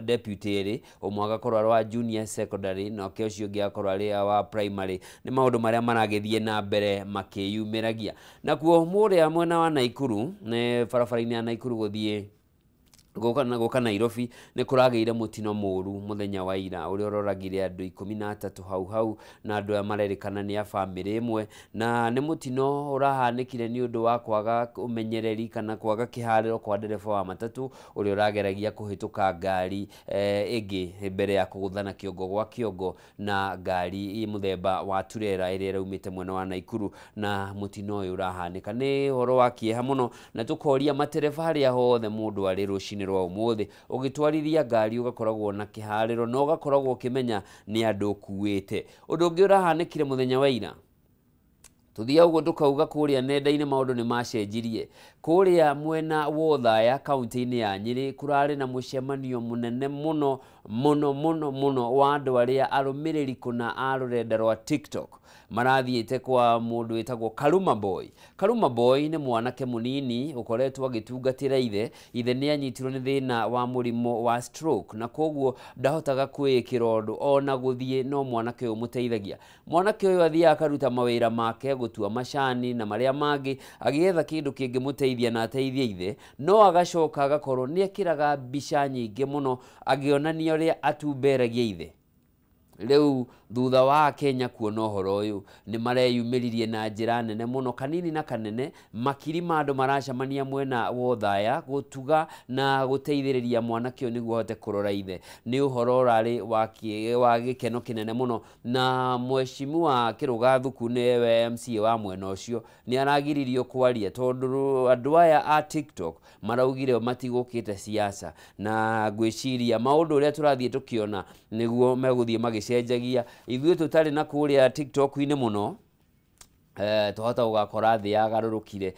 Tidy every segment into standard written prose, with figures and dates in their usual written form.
Deputy erĩ, ũmwe agakorwo arĩ wa junior secondary nake ũcio ũngĩ agakorwo arĩ wa primary. Nĩ maũndũ marĩa maragĩthiĩ na mbere makĩyumĩragia. Nakuo mũrĩa mwena wa Naikuru, nĩ barabara-inĩ ya Naikuru gũthiĩ gũka Nairobi, nĩ kũragĩire mũtino mũru mũthenya wa ira ũrĩa ũroragire andũ 13 hau hau, na andũ aya marerĩkana nĩ a bamĩrĩ ĩmwe, na nĩ mũtino ũrahanĩkire nĩ ũndũ wa kwaga ũmenyereri kana kwaga kĩharĩro kwa ndereba wa matatũ ũrĩa ũrageragia kũhĩtũka ngari ĩngĩ mbere ya kũgũthana kĩongo gwa kĩongo na ngari mũthemba wa turera ĩrĩa ĩraumĩte mwena wa Naikuru, na mũtino ũyũ ũrahanĩka. Nĩ ũhoro wa kĩeha mũno, na tũkoria matereba harĩa hothe mũndũ arĩ rũcinĩ rwa ũmũthĩ, ũgĩtwarithia ngari ũgakoragwo na kĩharĩro na ũgakoragwo ũkĩmenya nĩ andũ ũkuĩte. Ũndũ ũngĩ ũrahanĩkire mũthenya wa ira, tuthiaga ũguo tũkauga kũrĩa nenda-inĩ maũndũ nĩ macenjirie. Kũrĩa mwena wa Othaya kaunti-inĩ ya Nyĩrĩ kũrarĩ na mũcemanio mũnene mũno mũno mũno mũno wa andũ arĩa arũmĩrĩri kũna a rũrenda rwa TikTok marathiĩte kwa mũndũ wĩtagwo Karuma Boy. Karuma Boy nĩ mwanake mũnini ũkoretwo agĩtungatĩra ithe. Ithe nĩ anyitirwo nĩ thĩna wa mũrimũ wa stroke na koguo ndahotaga kwĩĩkĩra ũndũ ona gũthiĩ, no mwanake ũyũ ũmũteithagia. Mwanake ũyũ athiaga akaruta mawĩra make, gũtua macani na marĩa mangĩ, agĩetha kĩndũ kĩngĩmũteithia na ateithie ithe, no agacoka agakorwo nĩ ekĩraga mbica nyingĩ mũno agĩonania ũrĩa atumberagia ithe. Rĩu thutha wa Kenya kuona ũhoro ũyũ, nĩ mareyumĩririe na njĩra nene mũno, kanini na kanene, makiri ma andũ maracemania mwena wa Othaya gũtuga na gũteithĩrĩria mwanake ũyũ nĩguo ahote kũrora ithe. Nĩ ũhoro ũrarĩ wa gĩkeno kĩnene mũno, na mheshimiwa Kĩrũga Thuku nĩwe MCA wa mwena ũcio nĩ aragiririo kwaria tondũ andũ aya a TikTok maraugire matigũkĩte siasa, na ngwĩciria maũndũ ũrĩa tũrathiĩ tũkĩona nĩguo megũthiĩ magĩcenjagia. Ithuĩ tũtarĩ na kũrĩa TikTok-inĩ mũno, twahota gũgakora thĩ yagarũrũkire,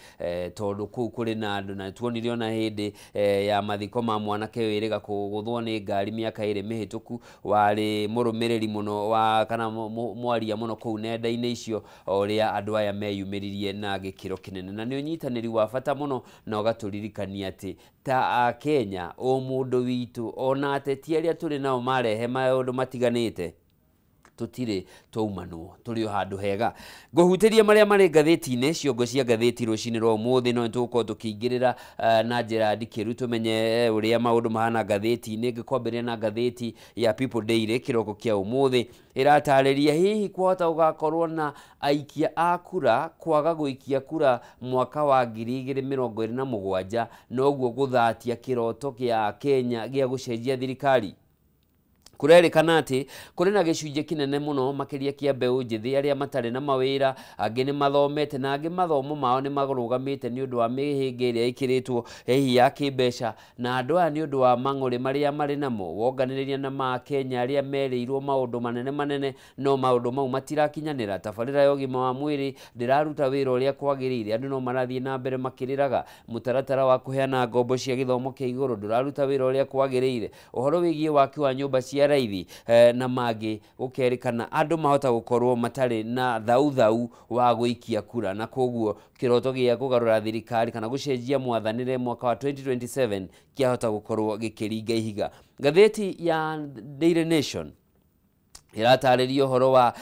tondũ kũu kũrĩ na andũ, na tuonire ona hĩndĩ ya mathiko ma mwanake wĩrĩga kũgũthwo nĩ ngari mĩaka 2 mĩhĩtũku, warĩ mũrũmĩrĩri mũno wa kana mwaria mũno kũu nenda-inĩ icio, ũrĩa andũ aya meyumĩririe na gĩkĩro kĩnene, na nĩ ũnyitanĩri wa bata mũno, na ũgatũririkania atĩ ta Akenya o mũndũ witũ ona ateti arĩa tũrĩ nao marehe maũndũ matiganĩte, tũtirĩ twaumanwo, tũrĩ o handũ hega. Ngũhutĩria marĩa marĩ ngathĩti-inĩ, ciongo cia ngathĩti rũcinĩ rwa ũmũthĩ, no nĩtũgũkorwo tũkĩingĩrĩra na njĩra ndikĩru tũmenye ũrĩa maũndũ mahana ngathĩti-inĩ. Ngĩkwambĩrĩria na ngathĩti ya People Daily kĩroko kĩa ũmũthĩ, ĩratarĩria hihi kwahota gũgakorwo na aikia a kura kwaga gũikia kura mwaka wa 2027, noguo gũthatia kĩroto kĩa Kenya gĩa gũcenjia thirikari. Kũrerĩkana atĩ kũrĩ na gĩcunjĩ kĩnene mũno makĩria kĩa mbeũ njĩthĩ arĩa matarĩ na mawĩra, angĩ nĩ mathomete na angĩ mathomo mao nĩ marũgamĩte nĩ ũndũ wa mĩhĩnga ĩrĩa ĩkĩrĩtwo hihi ya kĩmbeca, na andũ aya nĩ ũndũ wa mang'ũrĩ marĩa marĩ namo wonganĩrĩria na ma Kenya arĩa merĩirwo maũndũ manene manene no maũndũ mau matirakinyanĩra. Tabarĩra ya ũgima wa mwĩrĩ ndĩraruta wĩra ũrĩa kwagĩrĩire, andũ no marathiĩ na mbere makĩrĩraga. Mũtaratara wa kũheana ngombo cia gĩthomo kĩa igũrũ ndũraruta wĩra ũrĩa kwagĩrĩire. Ũhoro wĩgiĩ waki wa nyũmba cia raithi na mangĩ, gũkerĩkana andũ mahota gũkorwo matarĩ na thauthau wa gũikia kura, na koguo kĩroto gĩa kũgarũra thirikari kana gũcenjia mwathanĩre mwaka wa 2027 kĩahota gũkorwo gĩkĩringa ihiga. Ngathĩti ya Daily Nation ĩratarĩria ũhoro wa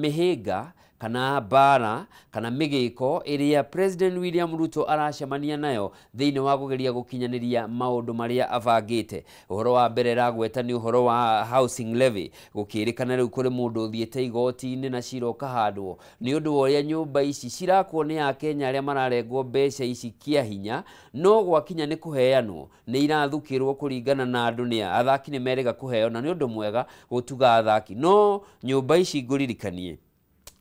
mĩhĩnga kana mbara kana mĩgĩko ĩrĩa President William Ruto aracemania nayo thĩinĩ wa kũgeria gũkinyanĩria maũndũ marĩa abangĩte. Ũhoro wa mbere ĩragweta nĩ ũhoro wa housing levy, gũkĩrĩkana rĩu kũrĩ mũndũ ũthiĩte igoti-inĩ na cira ũkahandwo nĩ ũndũ wa ũrĩa nyũmba ici cirakwo nĩ Akenya arĩa mararengwo mbeca ici kĩa hinya, no gwakinya nĩ kũheanwo nĩ irathukĩrwo kũringana na andũ nĩ athaki nĩ merĩga kũheo, na nĩ ũndũ mwega gũtuga athaki, no nyũmba ici ngũririkanie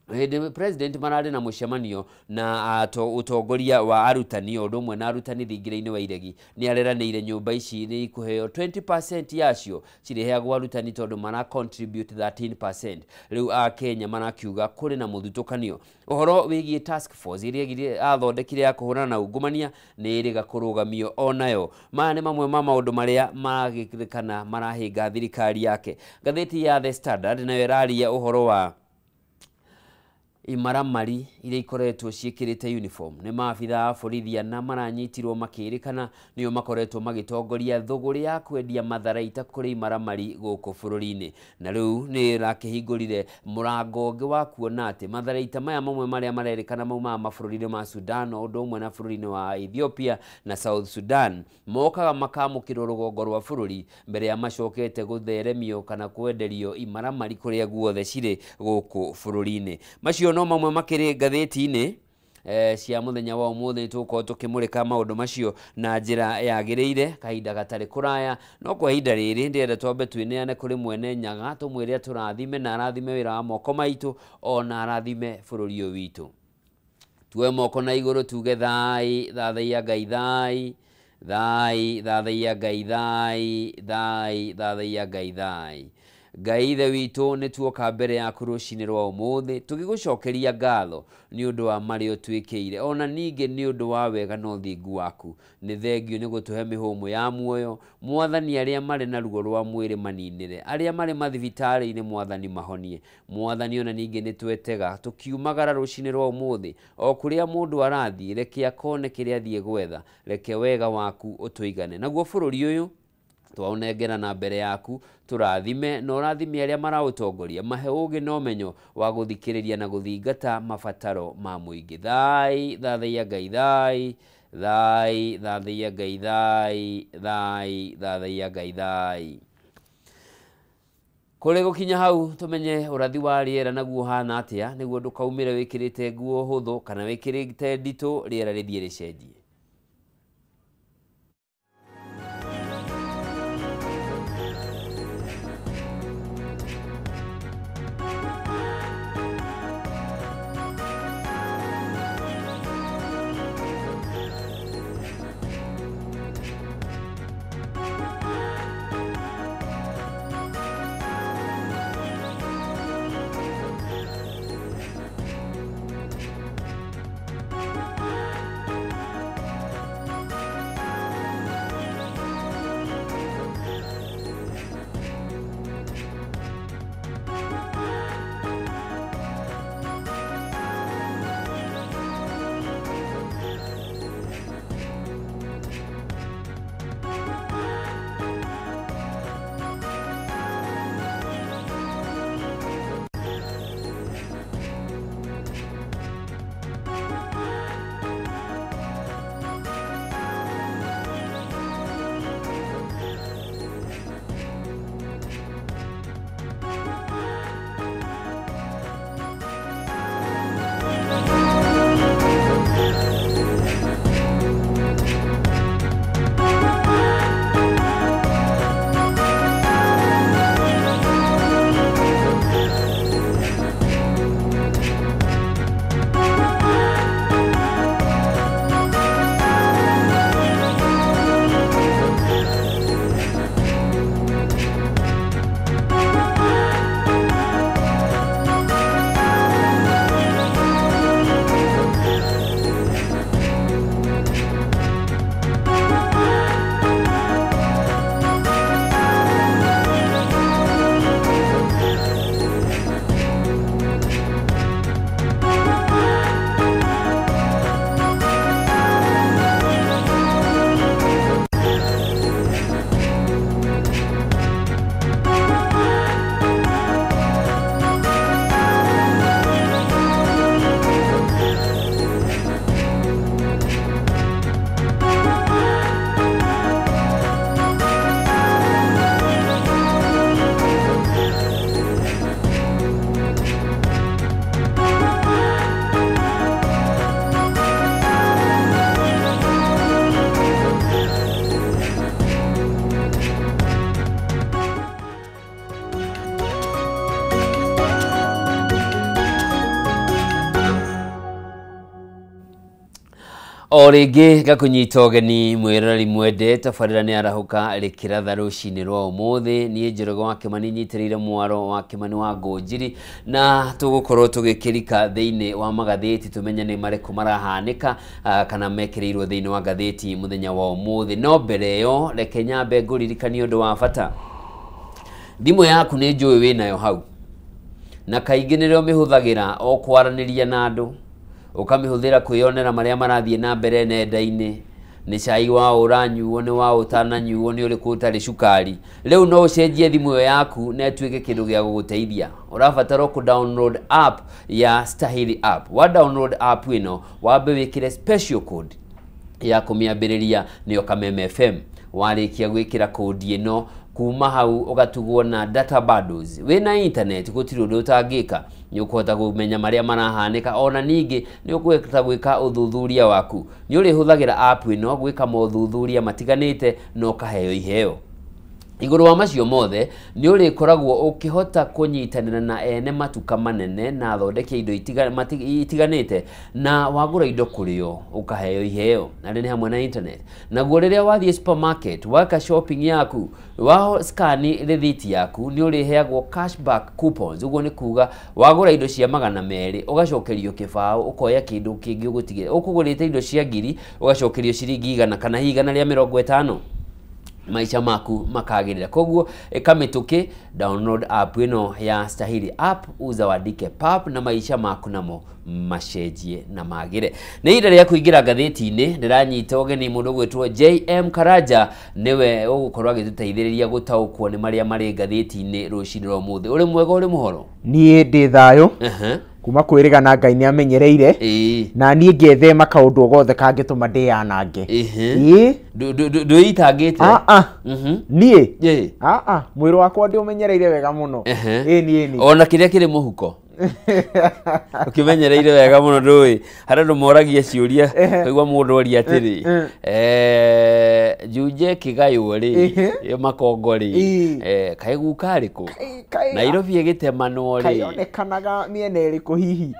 hĩndĩ president mararĩ na mũcemanio na ũtongoria wa arutani o ũndũ ũmwe na arutani thingira-inĩ wa iregi, nĩ areranĩire nyũmba ici nĩ ikũheo 20% yacio cirĩheagwo arutani tondũ mara contribute 13%. Rĩu Akenya marakiuga kũrĩ na mũthutũkanio. Ũhoro wĩgiĩ task force ĩrĩa athondekire ya kũhũrana na ungumania nĩ ĩrĩga kũrũgamio onayo. Maya nĩ mamwe ma maũndũ marĩa maragĩrĩkana marahĩnga thirikari yake. Ngathĩti ya The Standard nayo ĩraria ũhoro wa Imaramari iria ikoretwo ciĩkĩrĩte uniform nĩ maabitha a borithi ana maranyitirwo makĩrĩkana nĩo makoretwo magĩtongoria thũgũrĩ ya kwendia matharaita kũrĩ imaramari gũkũ bũrũri-inĩ. Na rĩu nĩ ĩrakĩhingũrire mũrango ũngĩ wa kuona atĩ matharaita maya mamwe marĩa marerĩkana maumaga mabũrũri-inĩ ma Sudan o ũndũ ũmwe na bũrũri-inĩ wa Ethiopia na South Sudan mokaga makamũkĩrwo rũgongo rwa bũrũri mbere ya macokete gũtheremio kana kwenderio imaramari kũrĩa guothe cirĩ gũkũ bũrũri-inĩ. Macio no mamwe makĩrĩ ngathĩti-inĩ cia mũthenya wa ũmũthĩ. Tũgũkorwo tũkĩmũrĩka maũndũ macio na njĩra yagĩrĩire kahinda gatarĩ kũraya, no kwa ihinda rĩrĩ ndĩrenda twambe twĩneane kũrĩ mwene Nyaga tũmwĩre atũrathime na arathime wĩra wa moko maitũ ona arathime bũrũri ũyũ witũ. Tuoe moko na igũrũ tuge thai thathaiya Ngai thai thai thathaiya Ngai thai thai thathaiya Ngai thai. Ngai ithe witũ nĩ tuoka mbere yaku rũcinĩ rwa ũmũthĩ tũgĩgũcokeria ngatho nĩ ũndũ wa marĩa ũtwĩkĩire ona ningĩ nĩ ũndũ wa wega na ũthingu waku. Nĩ thengio nĩ gũtũhe mĩhũmũ ya muoyo. Mwathani, arĩa marĩ na ruo rwa mwĩrĩ maninĩre, arĩa marĩ mathibitarĩ-inĩ Mwathani mahonie. Mwathani, ona ningĩ nĩ twetega tũkiumagara rũcinĩ rwa ũmũthĩ o kũrĩa mũndũ arathiĩ, reke akone kĩrĩa athiĩ gwetha, reke wega waku ũtũigane. Naguo bũrũri ũyũ twaũnengera na mbere yaku, tũrathime na ũrathime arĩa maraũtongoria, mahe ũũgĩ na ũmenyo wa gũthikĩrĩria na gũthingata mabataro ma mũingĩ. Thai thathaiya Ngai thai thai thathaiya Ngai thai thai thathaiya Ngai thai. Kũrĩ gũkinya hau tũmenye ũrathi wa rĩera naguo ũhana atĩa nĩguo ndũkaumĩre wĩkĩrĩte nguo hũthũ kana wĩkĩrĩte nditũ rĩera rĩthiĩ rĩcenjie. O rĩngĩ ngakũnyita ũgeni mwĩroreri mwende, tabarĩra nĩ arahũka rĩkĩratha rũcinĩ rwa ũmũthĩ. Niĩ Njoroge wa Kĩmani nyitĩrĩire mwaro wa Kĩmani wa Ngũnjiri, na tũgũkorwo tũgĩkĩrika thĩinĩ wa magathĩti tũmenye nĩ marĩkũ marahanĩka kana mekĩrĩirwo thĩinĩ wa ngathĩti mũthenya wa ũmũthĩ. No mbere ĩyo reke nyambe ngũririkanie ũndũ wa bata. Thimũ yaku nĩ njũĩ wĩnayo hau, Na kaingĩ nĩrĩo mĩhũthagĩra o kwaranĩria na andũ, ũkamĩhũthĩra kwĩyonera marĩa marathiĩ na mbere nenda-inĩ, nĩ cai wa ũranyuo, nĩ wa ũtananyuo, nĩ ũrĩkũ ũtarĩ cukari. Rĩu no ũcenjie thimũ ĩyo yaku na ĩtuĩke kĩndũ gĩa gũgũteithia. Ũrabatara kũ download app ya Stahili app. Wa download app ĩno, wambe wĩkĩre special code ya kũmĩambĩrĩria nĩyo Kameme FM. Warĩkia gwĩkĩra kodi ĩno, kuma hau ũgatugwo na data bundles. Wĩna internet gũtirĩ ũndũ ũtangĩka, nĩ ũkũhota kũmenya marĩa marahanĩka, ona ningĩ nĩ ũkũhota gwĩka ũthuthuria waku. Nĩ ũrĩhũthagĩra app ĩno gwĩka mothuthuria matiganĩte na ũkaheo iheo. Igũrũ wa macio mothe, nĩ ũrĩkoragwo ũkĩhota kũnyitanĩra na ene matuka manene na athondeki a indo itiganĩte, na wagũra indo kũrĩ o ũkaheo iheo, na nĩ hamwe na internet. Naguo rĩrĩa wathiĩ supermarket waka shopping yaku, wa scan rĩthiti yaku, nĩ ũrĩheagwo cashback coupons. Ũguo nĩ kuga wagũra indo cia 200 ũgacokerio kĩbaũ, ũkoya kĩndũ kĩngĩ ũgũtigĩra. Ũkũgũrĩte indo cia 1000 ũgacokerio ciringi 100 kana 150. Maisha maku makagĩrĩra. Koguo ĩka mĩtũkĩ, download app ĩno ya Stahili app, uzawadike pap, na maisha maku namo macenjie na magĩre. Nĩ ihinda rĩa kũingĩra ngathĩti-inĩ. Ndĩranyita ũgeni mũndũ ũgwĩtwo JM Karanja, nĩwe ũgũkorwo agĩtũteithĩrĩria gũtaũkwo nĩ marĩa marĩ ngathĩti-inĩ rũcinĩ rwa ũmũthĩ. Ũrĩ mwega, ũrĩ mũhoro? Niĩ ndĩ thayũ. Kuma kwĩrĩga Ngai nĩ amenyereire. Na niĩ ngethema kaũndũ o gothe kangĩtũma ndĩyanange. Ĩĩ. Ndwĩitangĩte? Niĩ mwĩrĩ wakwa ndĩũmenyereire wega mũno. Ĩĩ niĩ. Ona kĩrĩa kĩrĩ mũhuko ũkĩmenyereire wega mũno. Ndũĩ harĩa andũ moragia ciũria, kaigua mũndũ oria atĩrĩ, njunje kĩgaywo rĩ, makongo rĩ, kaĩ guka rĩkũ Nairobi ĩgĩtemanwo rĩ, kayonekanaga mĩena ĩrĩkũ hihi?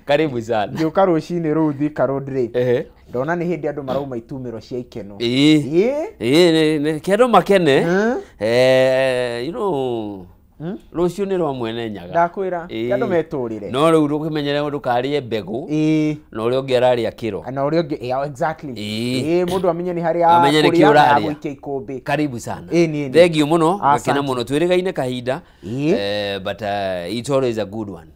Karibu sana. Ngĩũka rũcinĩ rũu Thika Road rĩ, ndona nĩ hĩndĩ andũ marauma itumĩro cia ikeno. Ĩĩ, kĩandũ makene. You know, rũciũ nĩ rwa mwene Nyaga. Ndakwĩra andũ metũrĩre. No rĩu ndũkĩmenyere ndũkarĩe mbegũ na ũrĩa ũngĩ ararĩa kĩro. Na ũrĩa ũngĩ, exactly. Ĩĩ, mũndũ amenye nĩ harĩa amenye nĩ kĩ ũrarĩa, gũikia ikũmbĩ. Karibu sana. Thank you mũno, ngakena mũno twĩrĩgaine kahinda. But it's always a good one.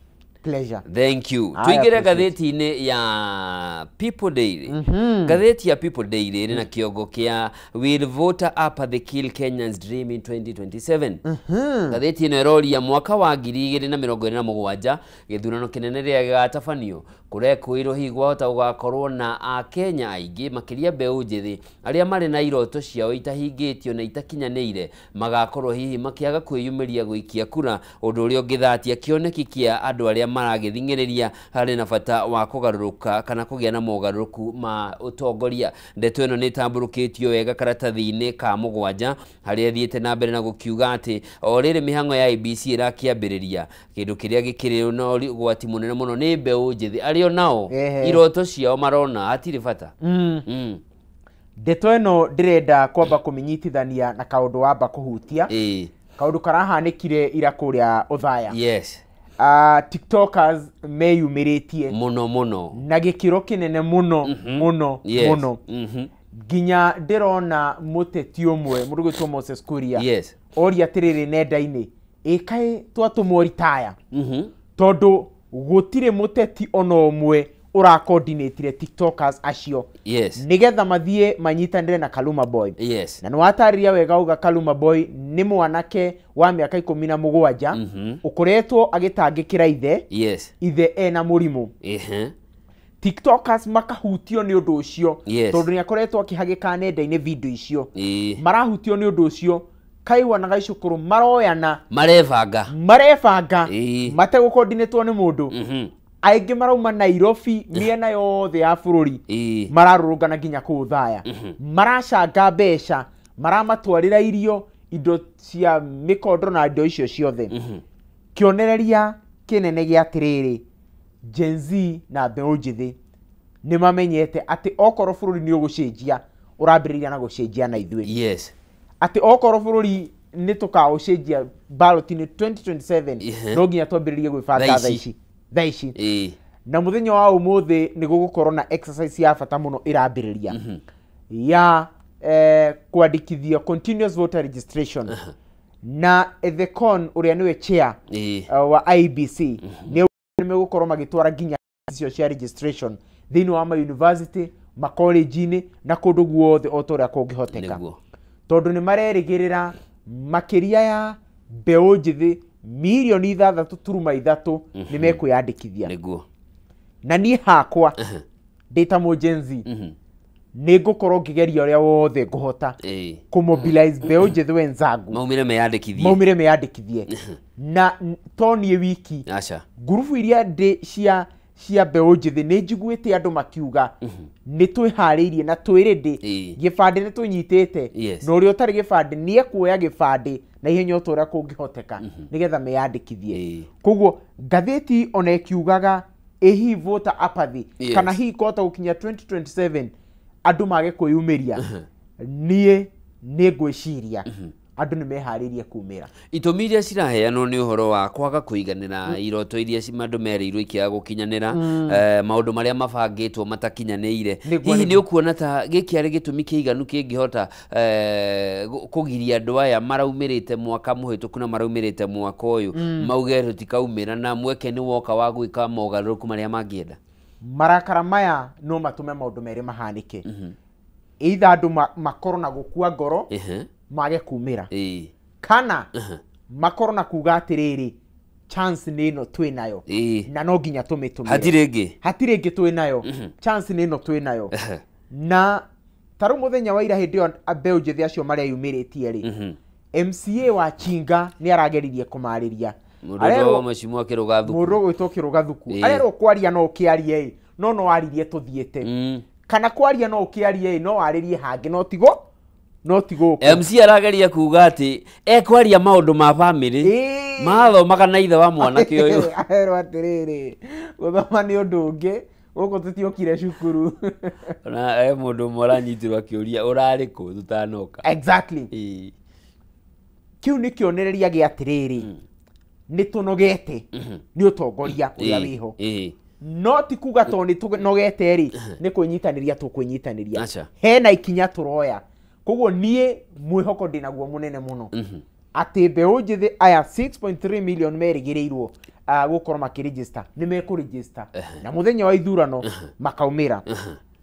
Pleasure. Thank you. Tuingire ngathĩti-inĩ ya People Daily. Ngathĩti ya People Daily ĩrĩ na kĩongo kĩa Will Voter Apathy Kill Kenyans Dream in 2027? Ngathĩti ĩno ĩroria mwaka wa 2027 gĩthurano kĩnene rĩrĩa gĩgatabanio, kũrekũĩrwo hihi gwahota gũgakorwo na Akenya aingĩ makĩria mbeũ njĩthĩ arĩa marĩ na iroto ciao itahingĩtio na itakinyanĩire magakorwo hihi makĩaga kwĩyumĩria gũikia kura, ũndũ ũrĩa ũngĩthatia kĩoneki kĩa andũ arĩa maragĩthing'ĩrĩria harĩ na bata wa kũgarũrũka kana kũgĩa na mogarũrũku ma ũtongoria. Ndeto ĩno nĩ ĩtambũrũkĩtio wega karatathi-inĩ ka 7 harĩa ĩthiĩte na mbere na gũkiuga atĩ o rĩrĩ mĩhang'o ya IEBC ĩrakĩambĩrĩria, kĩndũ kĩrĩa gĩkĩrĩ na ũgwati mũnene mũno nĩ mbeũ njĩthĩ arĩa nao iroto ciao marona hatirĩ bata. Ndeto ĩno ndĩrenda kwamba kũmĩnyitithania na kaũndũ wamba kũhutia, kaũndũ karahanĩkire ira kũrĩa Othaya. Yes. TikTokers meyumĩrĩtie mũno mũno na gĩkĩro kĩnene mũno mũno mũno, nginya ndĩrona mũteti ũmwe mũndũ gwĩtwo Moses Kuria oria atĩrĩrĩ nenda-inĩ, ĩ kaĩ twatũmwo ritaya, tondũ gũtirĩ mũteti ona ũmwe ũracoordinatire TikTokers acio nĩgetha mathiĩ manyitanĩre na Kaluma Boy. Na nĩwatarĩria wega uga Kaluma Boy nĩ mwanake wa mĩaka 17 ũkoretwo agĩtangĩkĩra ithe. Ithe ena mũrimũ. TikTokers makahutio nĩ ũndũ ũcio, tondũ nĩ akoretwo akĩhagĩka nenda-inĩ video icio. Marahutio nĩ ũndũ ũcio, Kaiwa na Gaicũkũrũ maroyana, marebanga mategũcoordinatwo nĩ mũndũ. Aingĩ marauma Nairobi mĩena yothe ya bũrũri, mararũrũngana nginya kũu Othaya, maracanga mbeca, maramatwarĩra irio, indo cia mĩkondo na indo icio ciothe. Kĩonereria kĩnene gĩa atĩrĩrĩ, Gen Z na mbeũ njĩthĩ nĩ mamenyete atĩ okorwo bũrũri nĩ ũgũcenjia, ũrambĩrĩria na gũcenjia na ithuĩ. Atĩ okorwo bũrũri nĩ tũkaũcenjia ballot-inĩ 2027, no nginya twambĩrĩrie gwĩbanga thaa ici. Na mũthenya wa ũmũthĩ nĩ gũgũkorwo na exercise ya bata mũno ĩrambĩrĩria ya kwandĩkithia continuous voter registration. Na Ethekon ũrĩa nĩwe chair wa IEBC nĩ megũkorwo magĩtwara nginya icio cia registration thĩinĩ wa ma university, ma college-inĩ na kũndũ guothe o ta ũrĩa kũngĩhoteka. Tondũ nĩ marerĩgĩrĩra makĩria ya mbeũ njĩthĩ mirioni 6.3 nĩ mekwĩyandĩkithia. Nĩguo. Na niĩ hakwa ndĩ ta mũ Gen Z nĩ ngũkorwo ngĩgeria ũrĩa wothe ngũhota kũmobilize mbeũ njĩthĩ wenzangu maumire meyandĩkithie. Na to niĩ wiki, ngurubu iria ndĩ cia mbeũ njĩthĩ nĩ njiguĩte andũ makiuga nĩ twĩharĩirie na twĩ ready, gĩbandĩ nĩ tũnyitĩte, na ũrĩa ũtarĩ gĩbandĩ nĩ ekuoya gĩbandĩ na ihenya o ta ũrĩa kũngĩhoteka nĩgetha meyandĩkithie. Koguo ngathĩti ona ĩkiugaga ĩ hihi voter apathy kana hihi kũhota gũkinya 2027 andũ mage kwĩyumĩria, niĩ nĩ ngwĩciria andũ nĩ meharĩirie kumĩra. Itũmi iria ciraheanwo nĩ ũhoro wa kwaga kũiganĩra, iroto iria andũ merĩirwo ikĩaga gũkinyanĩra, maũndũ marĩa mabangĩtwo matakinyanĩire. Hihi nĩ ũkuona ta gĩkĩ arĩ gĩtũmi kĩiganu kĩngĩhota kũgiria andũ aya maraumĩrĩte mwaka mũhĩtũku na maraumĩrĩte mwaka ũyũ mauge tũtikaumĩra na mweke nĩ woka wa gwĩka mogarũrũku marĩa mangĩenda? Marakara maya no matũme maũndũ merĩ mahanĩke. Either andũ makorwo na gũkua ngoro mage kumĩra, kana makorwo na kuga atĩrĩrĩ, chance nĩ ĩno twĩ nayo na no nginya tũmĩtũmĩre. Hatirĩ ĩngĩ twĩ nayo, chance nĩ ĩno twĩ nayo. Na ta rĩu mũthenya wa ira hĩndĩ ĩyo mbeũ njĩthĩ acio mareyumĩrĩtie rĩ, MCA wa Chinga nĩ arageririe kũmarĩria. Mũndũ ũgwĩtwo Kĩrũgathuku arerwo kwaria no ũkĩarie ĩ, no no waririe tũthiĩte, kana kwaria no ũkĩarie ĩ, no warĩrie hangĩ no tigo no tigo. MC arageria kuga atĩ ekwaria maũndũ ma family mathomaga na ithe wa mwanake ũyũ. Arerwo atĩrĩrĩ, gũthoma nĩ ũndũ ũngĩ, gũkũ tũtiokire cukuru. Ona mũndũ ũmwe aranyitirwo akĩũria ũrarĩ kũ tũtanoka. Exactly. Kĩu nĩ kĩonereria gĩa atĩrĩrĩ, nĩ tũnogete nĩ ũtongoria ũrĩa wĩho. No ti kuga tondũ nĩ tũnogete rĩ, nĩ kwĩnyitanĩria tũkwĩnyitanĩria. Hena ikinya tũroya. Koguo niĩ mwĩhoko ndĩnaguo mũnene mũno atĩ mbeũ njĩthĩ aya 6.3 million merĩgĩrĩirwo gũkorwo makĩregister nĩ mekũregister na mũthenya wa ithurano makaumĩra.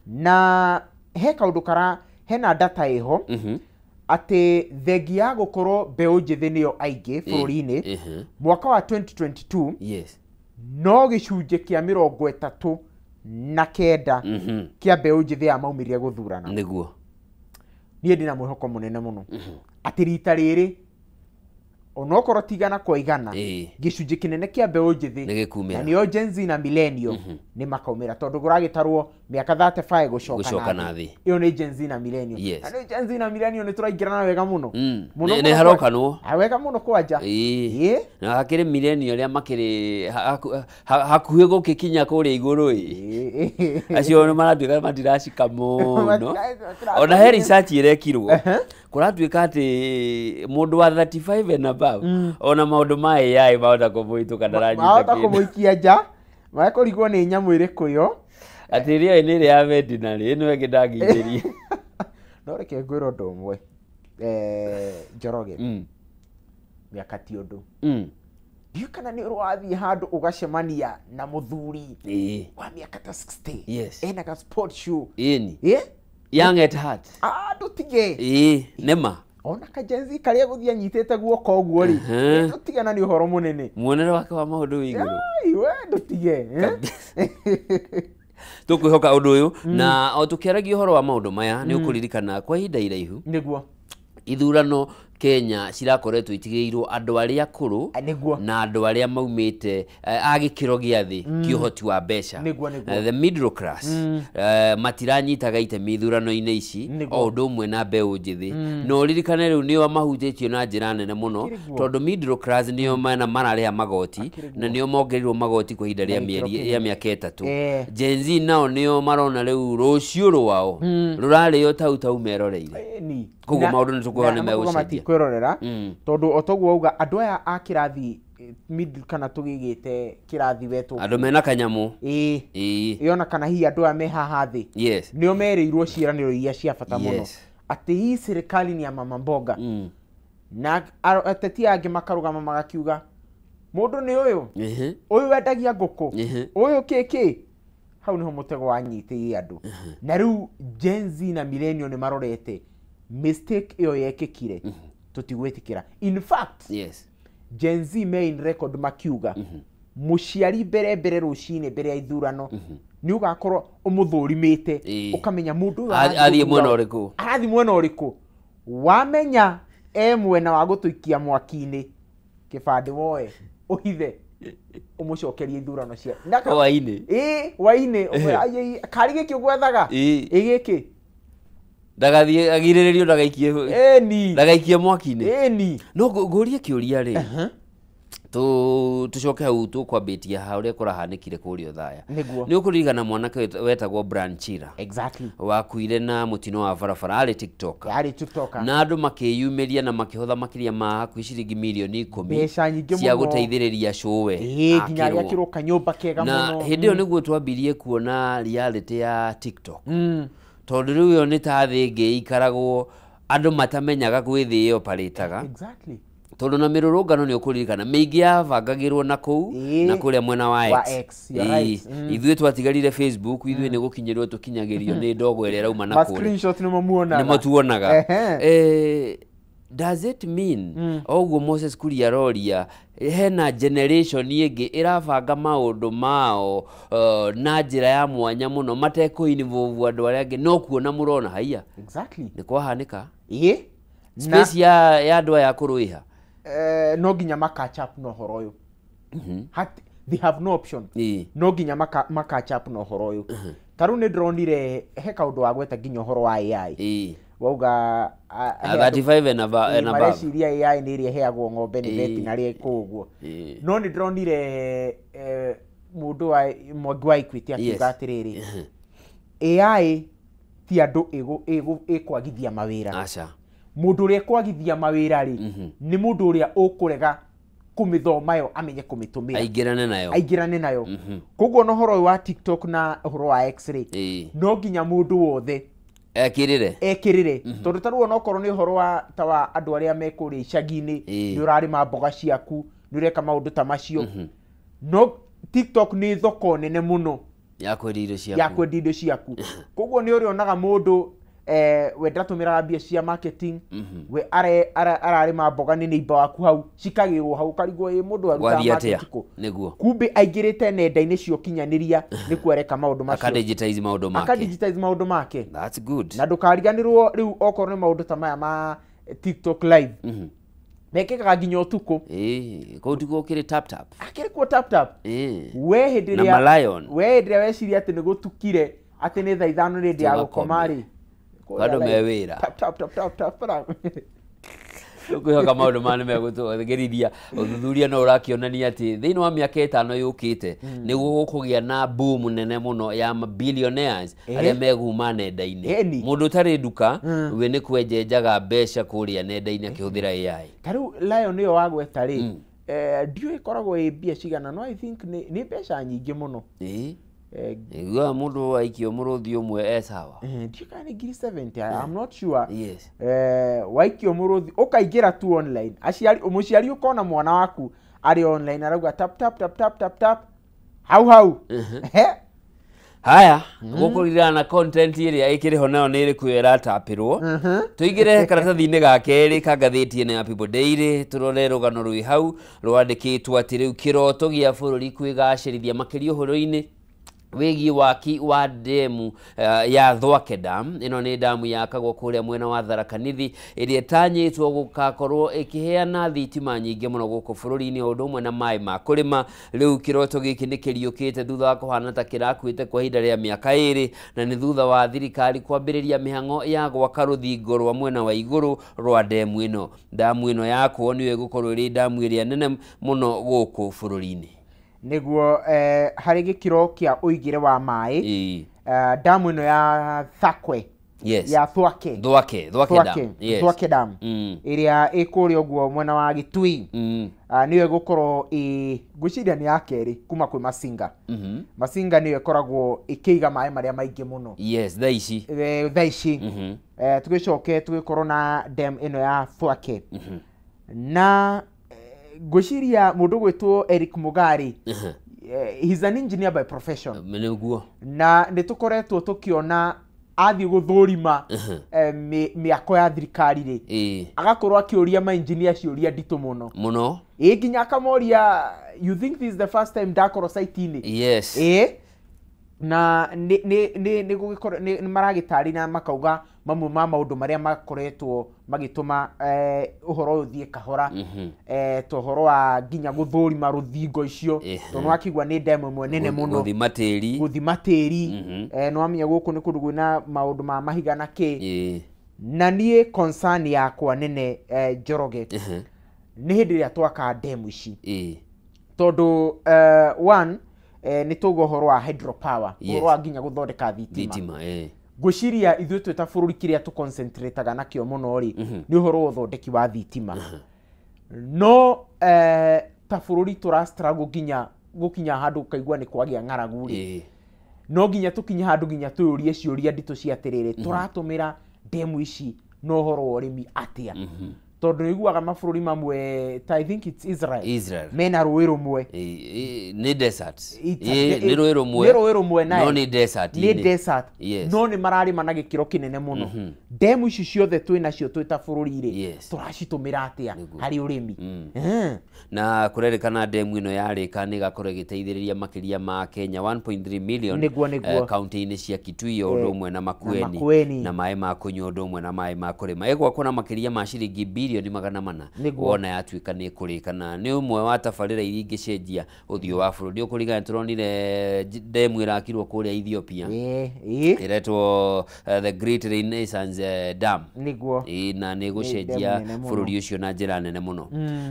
Na he kaũndũ kara hena data ĩho atĩ thengia ya gũkorwo mbeũ njĩthĩ nĩyo aingĩ bũrũri-inĩ mwaka wa 2022 no gĩcunjĩ kĩa 39 kĩa mbeũ njĩthĩ ya maumĩrire gũthurana. Nĩguo. Niĩ ndĩna mwĩhoko mũnene mũno atĩ rita rĩrĩ onokorwo ti igana kwa igana gĩcunjĩ kĩnene kĩa mbeũ njĩthĩ na nĩo Gen Z na millennial nĩ makaumĩra, tondũ kũragĩtarwo mĩaka 35 gũcoka na thĩ. Ĩyo nĩ Gen Z na millennial. Na nĩ Gen Z na millennial nĩ tũraingĩrana wega mũno. Nĩ harokanwo wega mũno kwanja. Na hakĩrĩ millennial arĩa makĩrĩ hakuhĩ gũgĩkinya kũrĩa igũrũ ĩ, acio nĩ maratuĩka matiracika mũno. Ona he research ĩrekirwo kũratuĩka atĩ mũndũ wa 35 and above ona maũndũ ma AI mahota kũmũhĩtũka, ndaranyita mahota kũmũikia nja, magakũrigwo nĩ nyamũ ĩrĩkũ ĩyo, atĩ ĩrĩa nĩ ĩrĩa ya veterinary ĩno ĩngĩ ndangĩingĩria. No reke ngwĩre ũndũ ũmwe, Njoroge, mĩaka ti ũndũ. Ndiũĩ kana nĩ ũrathiĩ handũ ũgacemania na mũthuri wa mĩaka ta 60 ena ka sport shoe, young at heart, ndũtige nĩma ona ka Gen Z karĩa gũthiĩ anyitĩte guoko ũguo rĩ, ndũtigana nĩ ũhoro mũnene. Muonere wake wa maũndũ wĩ igũrũ. We ndũtige. Tũkwĩhoka ũndũ ũyũ. Na o tũkĩaragia ũhoro wa maũndũ maya nĩ ũkũririkana kwa ihinda iraihu nĩguo ithurano Kenya cirakoretwo itigĩirwo andũ arĩa akũrũ na andũ arĩa maumĩte a gĩkĩro gĩa thĩ kĩa ũhoti wa mbeca, the middle class, matiranyitaga itemi ithurano-inĩ ici o ũndũ ũmwe na mbeũ njĩthĩ. Na ũririkane rĩu nĩo mahutĩtio na njĩra nene mũno, tondũ middle class nĩo mena mararĩha magoti na nĩo mongereirwo magoti kwa ihinda rĩa mĩaka 3. Gen Z nao nĩo marona rĩu rũciũ rwao rũrarĩo tau tau meroreire. Koguo maũndũ nĩ tũkuona nĩ megũcenjia kwĩrorera, tondũ o toguo auga andũ aya a kĩrathi middle kana tũgĩgĩte kĩrathi wetwo andũ mena kanyamũ ĩĩ ona kana hihi andũ aya me haha thĩ nĩo merĩirwo ciĩranĩro iria cia bata mũno atĩ hii serikali ni ya mama mboga. Na ateti angĩ makarũgama magakiuga mũndũ nĩ ũyũ, ũyũ wendagia ngũkũ, ũyũ kĩkĩ. Hau nĩho mũtego wanyitĩire andũ. Na rĩu Gen Z na millennial nĩ marorete mistake ĩyo yekĩkire, tũtigwĩtĩkĩra. In fact, yes, Gen Z me in record makiuga mũciari mbere mbere rũcinĩ mbere ya ithurano nĩ ũgakorwo ũmũthũrimĩte, ũkamenya mũndũ ũyũ athiĩ mwena ũrĩkũ, arathiĩ mwena ũrĩkũ. Wamenya e mwena wa gũtũikia mwaki-inĩ, kĩbandĩ woe ũhithe ũmũcokerie ithurano cia hwainĩ. Ĩĩ, hwainĩ karĩ gĩkĩ ũgwethaga ĩ gĩkĩ ndagathiĩ agirĩrĩrio, ndagaikie, ĩni ndagaikie mwaki-inĩ. Ĩni. No ngũrie kĩũria rĩ, tucoke hau tũkwambĩtie ha ũrĩa kũrahanĩkire kũrĩa Othaya. Nĩ ũkũririkana mwanake wetagwo Branchira? Exactly. Wakuire na mũtino wa barabara, arĩ TikToker. Arĩ TikToker. Na andũ makĩyumĩria na makĩhotha makĩria ma hakuhĩ ciringi mirioni 10, mbeca nyingĩ cia mũno, gũteithĩrĩria cũwe. Ĩĩ, nginya agĩakĩrwo kanyũmba kega na mũno. Hĩndĩ ĩyo nĩguo twambirie kuona reality ya TikTok, tondũ rĩu ĩyo nĩ ta thĩ ĩngĩ ĩikaragwo andũ matamenyaga gwĩ thĩ ĩyo parĩtaga. Exactly. Tondũ na mĩrũrũngano nĩ ũkũririkana mĩingĩ yabangagĩrwo na kũu na kũrĩa mwena wa Wa X. X, you're right. Ithuĩ twatigarire Facebook, ithuĩ nĩ gũkinyĩrwo tũkinyagĩrio nĩ ndogo ĩrĩa ĩrauma na Ma kũrĩa. screenshot nĩmo muonaga. Nĩmo tuonaga. Ehe. Does it mean oguo Moses Kuria aroria hena generation ĩngĩ ĩrabanga maũndũ mao na njĩra ya mwanya mũno matekũ-involve andũ arĩa angĩ, no kuona mũrona haiya? Exactly. Nĩ kwahanĩka. Ĩĩ. Space ya andũ aya akũrũ ĩha? No nginya ma catch up na ũhoro ũyũ. They have no option. No nginya ma catch up na ũhoro ũyũ. Ta rĩu nĩ ndĩronire he kaũndũ wagweta nginya ũhoro wa AI. Wauga he andũ 35 and above, and above. Mareciria AI nĩ ĩrĩa ĩheagwo ng'ombe nĩ veterinary kũu ũguo. No nĩ ndĩronire mũndũ wa Mwangi wa Equity akiuga atĩrĩrĩ, AI ti andũ ĩkwagithia mawĩra. Aca. Mũndũ ũrĩa ĩkwagithia mawĩra rĩ, nĩ mũndũ ũrĩa ũkũrega kũmĩthoma yo amenye kũmĩtũmĩra, aingĩrane nayo. Aingĩrane nayo. Koguo na ũhoro ũyũ wa TikTok na ũhoro wa X rĩ, no nginya mũndũ wothe ekĩrĩre, ekĩrĩre, tondũ ta rĩu onokorwo nĩ ũhoro wa ta wa andũ arĩa me kũrĩa icagi-inĩ, nĩ ũrarĩma mboga ciaku, nĩ ũreka maũndũ ta macio, no TikTok nĩ thoko nene mũno ya kwendia indo ciaku. Ya kwendia indo ciaku. Koguo nĩ ũrĩonaga mũndũ we ndatũmĩraga mbia cia marketing, we ararĩma mboga nĩ neighbor waku hau, cikagĩrwo hau, ũkarigwo ĩ mũndũ arutaga Gwathiĩ atĩa? market kũ? Nĩguo. Kumbe aingĩrĩte nenda-inĩ cia ũkinyanĩria nĩkuo areka maũndũ macio. Akadigitize maũndũ make. Akadigitize maũndũ make. That's good. Na ndũkariganĩrwo rĩu okorwo nĩ maũndũ ta maya ma TikTok live mekĩkaga nginya ũtukũ. Ĩĩ, kũu tikuo kĩrĩ tap tap. Akĩrĩ kuo tap tap. We hĩndĩ Na ĩrĩa Malion. We hĩndĩ ĩrĩa weciria atĩ nĩ gũtukire, atĩ nĩ thaa 5 nĩ hĩndĩ ya gũkoma rĩ, Andũ me wĩra. Tap tap tap tap tap tap. Tũkwĩhoka maũndũ maya nĩmegũtũgeithia. Ũthuthuria no ũrakĩonania atĩ thĩinĩ wa mĩaka 5 yũkĩte nĩguo gũkũgĩa na boom nene mũno ya billionaires arĩa meguma nenda-inĩ. Mũndũ ũtarĩ nduka we nĩ kwenjenjaga mbeca kũrĩa nenda-inĩ akĩhũthĩra AI. Ta rĩu Lion ĩyo wagweta rĩ, ndiũĩ ĩkoragwo ĩ mbia cigana, no I think nĩ mbeca nyingĩ mũno. Iguaga mũndũ aikio mũrũthi ũmwe e sawa. Ndiũĩ kana nĩ ngiri 70, I'm not sure. Yes. Waikio mũrũthi ũkaingĩra tu online, aciari, mũciari ũkona mwana waku arĩ online arauga tap tap tap tap tap tap hau hau. He? Haya, gũkũrirana na content ĩrĩa ĩkĩrĩ ho nayo nĩ ĩrĩkũ ĩyo ĩratapĩrwo. Tũingĩre karatathi-inĩ ga kerĩ ka ngathĩti ĩno ya People Daily, tũrore rũgano rwĩ hau rwandĩkĩtwo atĩ rĩu kĩroto gĩa bũrũri kwĩgacĩrithia makĩria ũhoro-inĩ wĩgiĩ waki wa ndemu ya Thwake Dam. Ĩno nĩ damu yakagwo kũrĩa mwena wa Tharaka Nithi ĩrĩa ĩtanyĩtwo gũgakorwo ĩkĩheana thitima nyingĩ mũno gũkũ bũrũri-inĩ, o ũndũ ũmwe na maĩ ma kũrĩma. Rĩu kĩroto gĩkĩ nĩ kĩriũkĩte thutha wa kũhana ta kĩrakuĩte kwa ihinda rĩa mĩaka 2, na nĩ thutha wa thirikari kwambĩrĩria mĩhang'o ya gwaka rũthingo rwa mwena wa igũrũ rwa ndemu ĩno. Damu ĩno yakwo nĩyo ĩgũkorwo ĩrĩ damu ĩrĩa nene mũno gũkũ bũrũri-inĩ. Nĩguo, harĩ gĩkĩro kĩa ũigĩre wa maĩ, damu ĩno ya Thakwe, ya Thwake, Thwake Thwake, Dam. Yes. Thwake Dam ĩrĩa ĩ kũrĩa ũguo mwena wa Gĩtui, nĩyo ĩgũkorwo ĩ, ngwĩciria nĩ ya kerĩ kuma kwĩ Masinga. Masinga nĩyo ĩkoragwo ĩkĩiga maĩ marĩa maingĩ mũno Yes, thaa ici. Thaa ici. Tũgĩcoke tũgĩkorwo na dam ĩno ya Thwake. Na ngwĩciria mũndũ gwĩtwo Eric Mugari, he's an engineer by profession. Nĩguo. Na nĩ tũkoretwo tũkĩona athiĩ gũthũrima mĩako ya thirikari rĩ, agakorwo akĩũria ma engineer ciũria nditũ mũno mũno, nginya akamoria, you think this is the first time ndakorwo site-inĩ? Yes. Na nĩ gũgĩkorwo nĩ maragĩtarĩ na makauga mamwe ma maũndũ marĩa makoretwo magĩtũma ũhoro ũyũ ũthiĩ kahora, ta ũhoro wa nginya gũthũrima rũthingo icio, tondũ nĩwakĩigua nĩ ndemu ĩmwe nene mũno, gũthima tĩri, nĩwamenya gũkũ nĩ kũndũ kwĩna maũndũ ma mahiga na kĩ. Na niĩ concern yakwa nene, Njoroge, nĩ hĩndĩ ĩrĩa twaka ndemu ici, tondũ one, nĩ tũgũ ũhoro wa hydropower, ũhoro wa nginya gũthondeka thitima. Ngwĩciria ithuĩ twĩ ta bũrũri kĩrĩa tũconcentrataga nakĩo mũno rĩ, nĩ ũhoro wa ũthondeki wa thitima. No ta bũrũri tũra struggle nginya gũkinya handũ ũkaigua nĩ kwagĩa ng'aragu rĩ, no nginya tũkinye handũ nginya twĩyũrie ciũria nditũ cia atĩrĩrĩ, tũratũmĩra ndemu ici na ũhoro wa ũrĩmi atĩa? Tondũ nĩiguaga mabũrũri mamwe ta I think it's Israel mena rũĩ rũmwe, nĩ desert, nĩ rũĩ rũmwe, nĩ rũĩ rũmwe no nĩ desert, nĩ desert, no nĩ mararĩma na gĩkĩro kĩnene mũno. Ndemu ici ciothe twĩ nacio twĩ ta bũrũri rĩ, tũracitũmĩra atĩa harĩ ũrĩmi? Na kũrerĩkana ndemu ĩno yarĩka nĩ ĩgakorwo ĩgĩteithĩrĩria makĩria ma Kenya 1.3 million kaunti-inĩ cia Kitui o ũndũ ũmwe na Makueni, na maĩ ma kũnyua ũndũ ũmwe na maĩ ma kũrĩma. Ĩgwakwo na makĩria ma ciringi bilioni 400 wona yatuĩka nĩ ĩkũrĩka, na nĩ ũmwe wa tabarĩra iria ingĩcenjia ũthiũ wa bũrũri. Ũkũringana tũronire ndemu ĩrakirwo kũrĩa Ethiopia, ĩretwo the Great Renaissance Dam, nĩguo, na nĩ ĩgũcenjia bũrũri ũcio na njĩra nene mũno.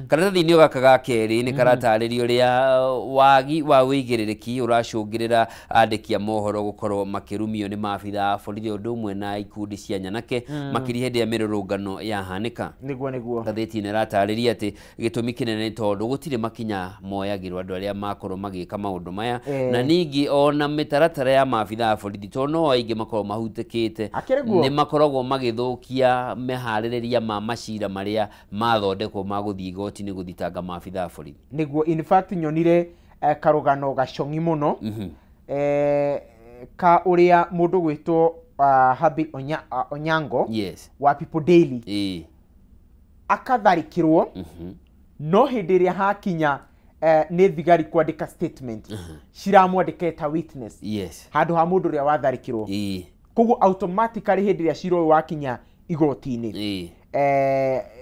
Karatathi-inĩ gaka ga kerĩ nĩ karatarĩria ũrĩa wagi wa ũigĩrĩrĩki ũracũngĩrĩra andĩki a mohoro gũkorwo makĩrumio nĩ maabitha a borithi ũndũ ũmwe na ikundi cia nyanake, makĩria hĩndĩ ya mĩrũrũngano yahanĩka. Nĩguo, nĩguo. Ngathĩti ĩno ĩratarĩria atĩ gĩtũmi kĩnene nĩ tondũ gũtirĩ makinya moyagĩrwo andũ arĩa makorwo magĩka maũndũ maya, na ningĩ ona mĩtaratara ya maabitha a borithi, tondũ no aingĩ makorwo mahutĩkĩte, nĩ makoragwo magĩthũkia meharĩrĩria ma macira marĩa mathondekwo ma gũthiĩ igoti-inĩ gũthitanga maabitha a borithi. Nĩguo, in fact nyonire karũgano gacong'i mũno, ka ũrĩa mũndũ gwĩtwo Habil Onyango, wa People Daily, akatharĩkĩrwo, no hĩndĩ ĩrĩa hakinya nĩ thigari kwandĩka statement, ciramwandĩka ta witness handũ ha mũndũ ũrĩa watharĩkĩrwo. Koguo automatically hĩndĩ ĩrĩa cira ũyũ wakinya igoti-inĩ,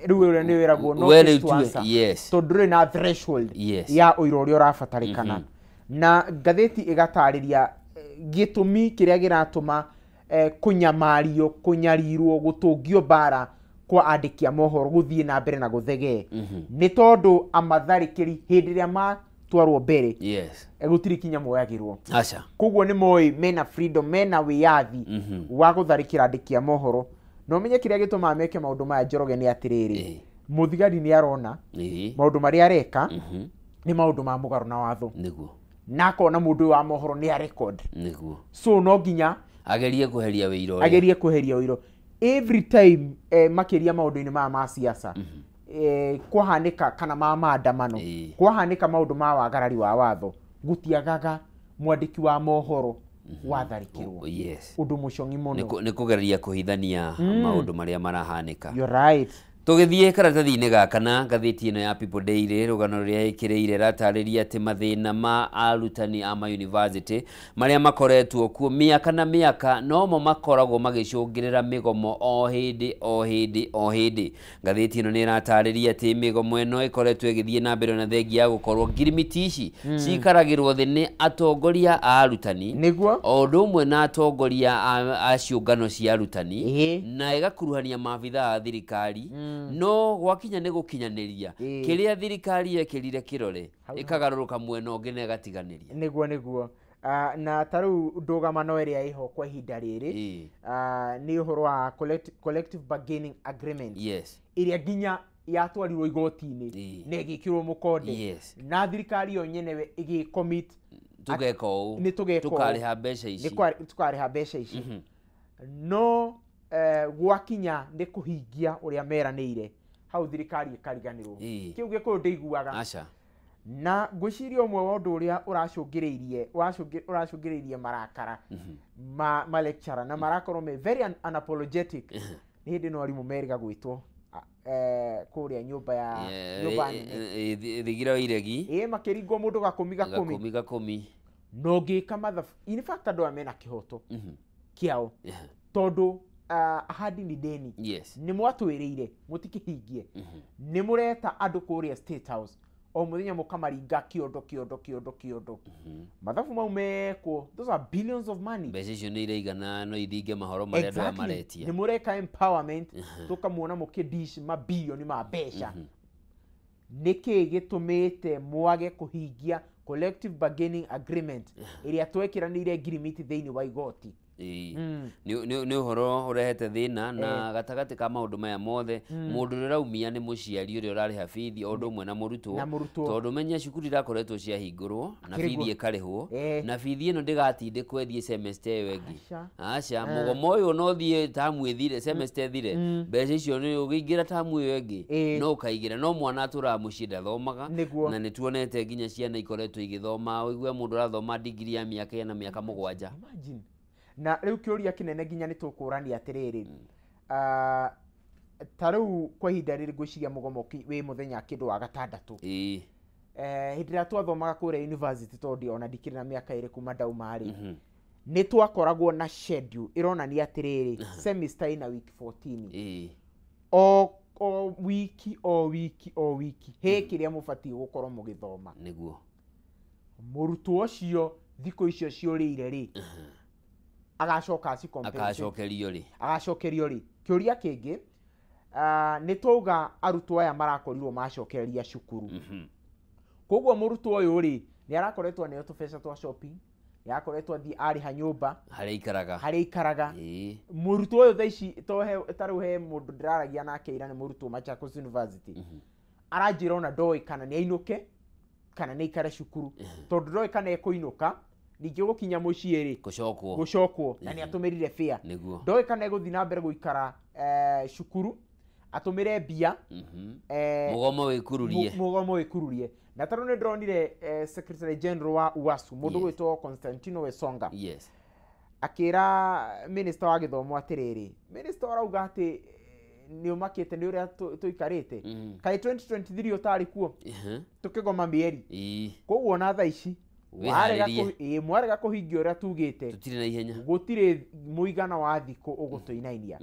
rĩu ũrĩa nĩ wĩragwo no case to answer, tondũ ndũrĩ na threshold ya ũira ũrĩa ũrabatarĩkana. Na ngathĩti ĩgatarĩria gĩtũmi kĩrĩa kĩratũma kũnyamario, kũnyarirwo, gũtũngio mbara kwa andĩki a mohoro gũthiĩ na mbere na gũthegee, nĩ tondũ amatharĩkĩri hĩndĩ ĩrĩa matwarwo mbere, gũtirĩ kinya moyagĩrwo. Koguo nĩ moĩ mena freedom, mena wĩyathi wa gũtharĩkĩra andĩki a mohoro. Na ũmenye kĩrĩa gĩtũmaga meke maũndũ maya, Njoroge, nĩ atĩrĩrĩ, mũthigari nĩ arona maũndũ marĩa areka nĩ maũndũ ma mũgarũ na watho, na akona mũndũ ũyũ wa mohoro nĩ a record, so no nginya agerie kweheria wĩira ũrĩa, agerie kweheria ũira every time, makĩria maũndũ-inĩ maya ma siasa, kwahanĩka kana ma maandamano, kwahanĩka maũndũ ma wagarari wa watho, gũtiagaga mwandĩki wa mohoro watharĩkĩrwo. Ũndũ mũcong'i mũno. Nĩ kũgeria kũhithania maũndũ marĩa marahanĩka. You're right. Tũgĩthiĩ karatathi-inĩ gaka na ngathĩti ĩno ya People Daily, rũgano rũrĩa ĩkĩrĩire ĩratarĩria atĩ mathĩna ma arutani a ma university marĩa makoretwo kuo mĩaka na mĩaka nomo makoragwo magĩcũngĩrĩra mĩgomo o hĩndĩ o hĩndĩ o hĩndĩ. Ngathĩti ĩno nĩ ĩratarĩria atĩ mĩgomo ĩno ĩkoretwo ĩgĩthiĩ na mbere na thengia ya gũkorwo ngirimiti ici cikaragĩrwo thĩ nĩ atongoria a arutani, nĩguo, o ũndũ ũmwe na atongoria a ciũngano cia arutani, na ĩgakuruhania maabitha a thirikari. No gwakinya nĩ gũkinyanĩria kĩrĩa thirikari yekĩrire kĩrore, ĩkagarũrũka mwena ũngĩ na ĩgatiganĩria. Nĩguo, nĩguo. Na ta rĩu ndũgamano ĩrĩa ĩho kwa ihinda rĩrĩ, nĩ ũhoro wa collective bargaining agreement, ĩrĩa nginya yatwarirwo igoti-inĩ na ĩgĩkĩrwo mũkonde, na thirikari yo nyenewe ĩgĩcommit tũgeka ũũ, nĩ tũgeka ũũ, tũkarĩha mbeca ici, tũkarĩha mbeca ici. No gwakinya nĩ kũhingia ũrĩa meranĩire, Hau thirikari ĩkariganĩrwo. Kĩu Gĩkũyũ ndĩiguaga. Aca. Na ngwĩciria ũmwe wa ũndũ ũrĩa ũracũngĩrĩirie marakara ma lecturer na marakorwo me very unapologetic nĩ hĩndĩ ĩno arimũ merĩga gwĩtwo kũrĩa nyũmba ya nyũmba nene. Thigira wa iregi. Ĩĩ, makĩringwo mũndũ gakũmi gakũmi. Gakũmi gakũmi. Na ũngĩka mathabu, in fact andũ aya mena kĩhoto kĩao tondũ ahadi ni deni. Nĩ mwatwĩrĩire mũtikĩhingie. Nĩ mũreta andũ kũrĩa State House o mũthenya mũkamaringa kĩondo kĩondo kĩondo kĩondo. Mathabu mau mekwo, those are billions of money. Mbeca icio nĩ iraigana no ithinge mahoro marĩa andũ aya maretia. Nĩ mũreka empowerment, tũkamuona mũkĩdish mabilioni ma mbeca. Nĩkĩ gĩtũmĩte mwage kũhingia collective bargaining agreement ĩrĩa twekĩranĩire ngirimiti thĩinĩ wa igoti? Nĩ ũhoro ũrehete thĩna na gatagatĩ ka maũndũ maya mothe mũndũ ũrĩa ũraumia nĩ mũciari ũrĩa ũrarĩha bithi o ũndũ ũmwe na mũrutwo, tondũ menya cukuru irakoretwo ciahingũrwo na bithi ĩkarĩhwo na bithi ĩno ndĩgatindĩkwo ĩthiĩ semester ĩyo ĩngĩ. Aca, mũgomo ũyũ no ũthiĩ tamu ĩthire, semester ĩthire, mbeca icio nĩ ũgĩingĩra tamu ĩyo ĩngĩ no ũkaigĩra, no mwana atũraga mũciĩ ndathomaga, na nĩ tuonete nginya ciana ikoretwo igĩthoma, ũigue mũndũ ũrathoma digiri ya mĩaka ĩna mĩaka 7. Imagine. Na rĩu kĩũria kĩnene nginya nĩ tũkũrania atĩrĩrĩ, ta rĩu kwa ihinda rĩrĩ ngwĩciria mũgomo wĩ mũthenya kĩndũ wa gatandatũ. Hĩndĩ ĩrĩa twathomaga kũrĩa university, tondũ ona ndikĩrĩ na mĩaka ĩrĩ kuma ndauma rĩ, nĩ twakoragwo na schedule ĩronania atĩrĩrĩ, semester ĩna week 14. O wiki o wiki o wiki he kĩrĩa mũbatiĩ gũkorwo mũgĩthoma. Nĩguo mũrutwo ũcio thikũ icio ciũrĩire rĩ, agacoka acicompensate. Agacokerio rĩ. Agacokerio rĩ. Kĩũria kĩngĩ, nĩ twauga arutwo aya marakorirwo macokereria cukuru. Koguo mũrutwo ũyũ rĩ, nĩ arakoretwo aneo tũbeca twa shopping, nĩ arakoretwo athiĩ arĩha nyũmba harĩa ikaraga. Mũrutwo ũyũ thaa ici ta rĩu he mũndũ ndĩraragia nake ira, nĩ mũrutwo Machakos University. Aranjĩra ona ndoĩ kana nĩ ainũke kana nĩ aikare cukuru, tondũ ndoĩ kana ekũinũka ningĩ gũkinya mũciĩ rĩ gũcokwo na nĩ atũmĩrire fare. Ndoĩ kana egũthiĩ na mbere gũikara cukuru atũmĩre mbia, mũgomo wĩkururie. Mũgomo wĩkururie. Na tarĩu nĩ ndĩronire Secretary General wa UASU mũndũ gwĩtwo Constantino Wesonga akĩra minister wa gĩthomo atĩrĩrĩ, minister arauga atĩ nĩ ũmakĩte nĩ ũrĩa tũikarĩte, kaĩ 2023 ũtarĩ kuo tũkĩgoma mĩeri. Koguo ona thaa ici mwarega kũhingia ũrĩa tugĩte, tũtirĩ na ihenya, gũtirĩ mũigana wa thikũ ũgũtũinainia.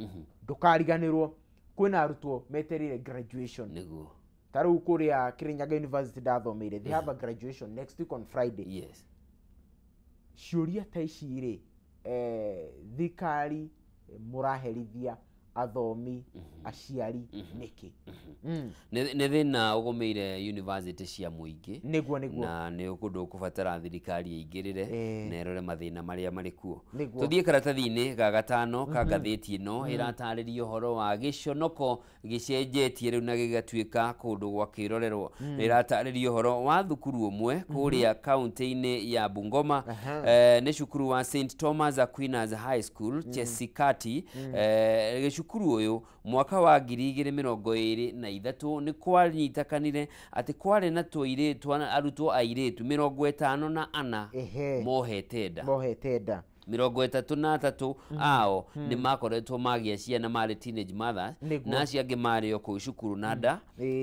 Ndũkariganĩrwo kwĩna arutwo metereire graduation. Nĩguo ta rĩu kũrĩa Kirinyaga University ndathomeire, they have a graduation next week on Friday. Ciũria ta ici rĩ, thirikari mũraherithia athomi, aciari nĩkĩ? Nĩ thĩna ũgũmĩire university cia mũingĩ. Nĩguo nĩguo. Na nĩ ũndũ ũkũbatara thirikari ĩingĩrĩre na ĩrore mathĩna marĩa marĩ kuo. Tũthiĩ karatathi-inĩ ga gatano ka ngathĩti ĩno ĩratarĩria ũhoro wa gĩconoko gĩcenjetie rĩu na gĩgatuĩka kũndũ gwa kĩrorerwo. Ĩratarĩria ũhoro wa thukuru ũmwe kũrĩa kaunti-inĩ ya Bungoma, nĩ cukuru wa St Thomas Aquinas High School Chesikati. Gĩcukuru ũyũ mwaka wa 2023 nĩ kwanyitakanire atĩ kwarĩ na tũirĩtu arutwo airĩtu 54 mohete nda. 33 ao nĩ makoretwo magĩa ciana marĩ teenage mothers, na acio angĩ marĩ o kũu cukuru na nda,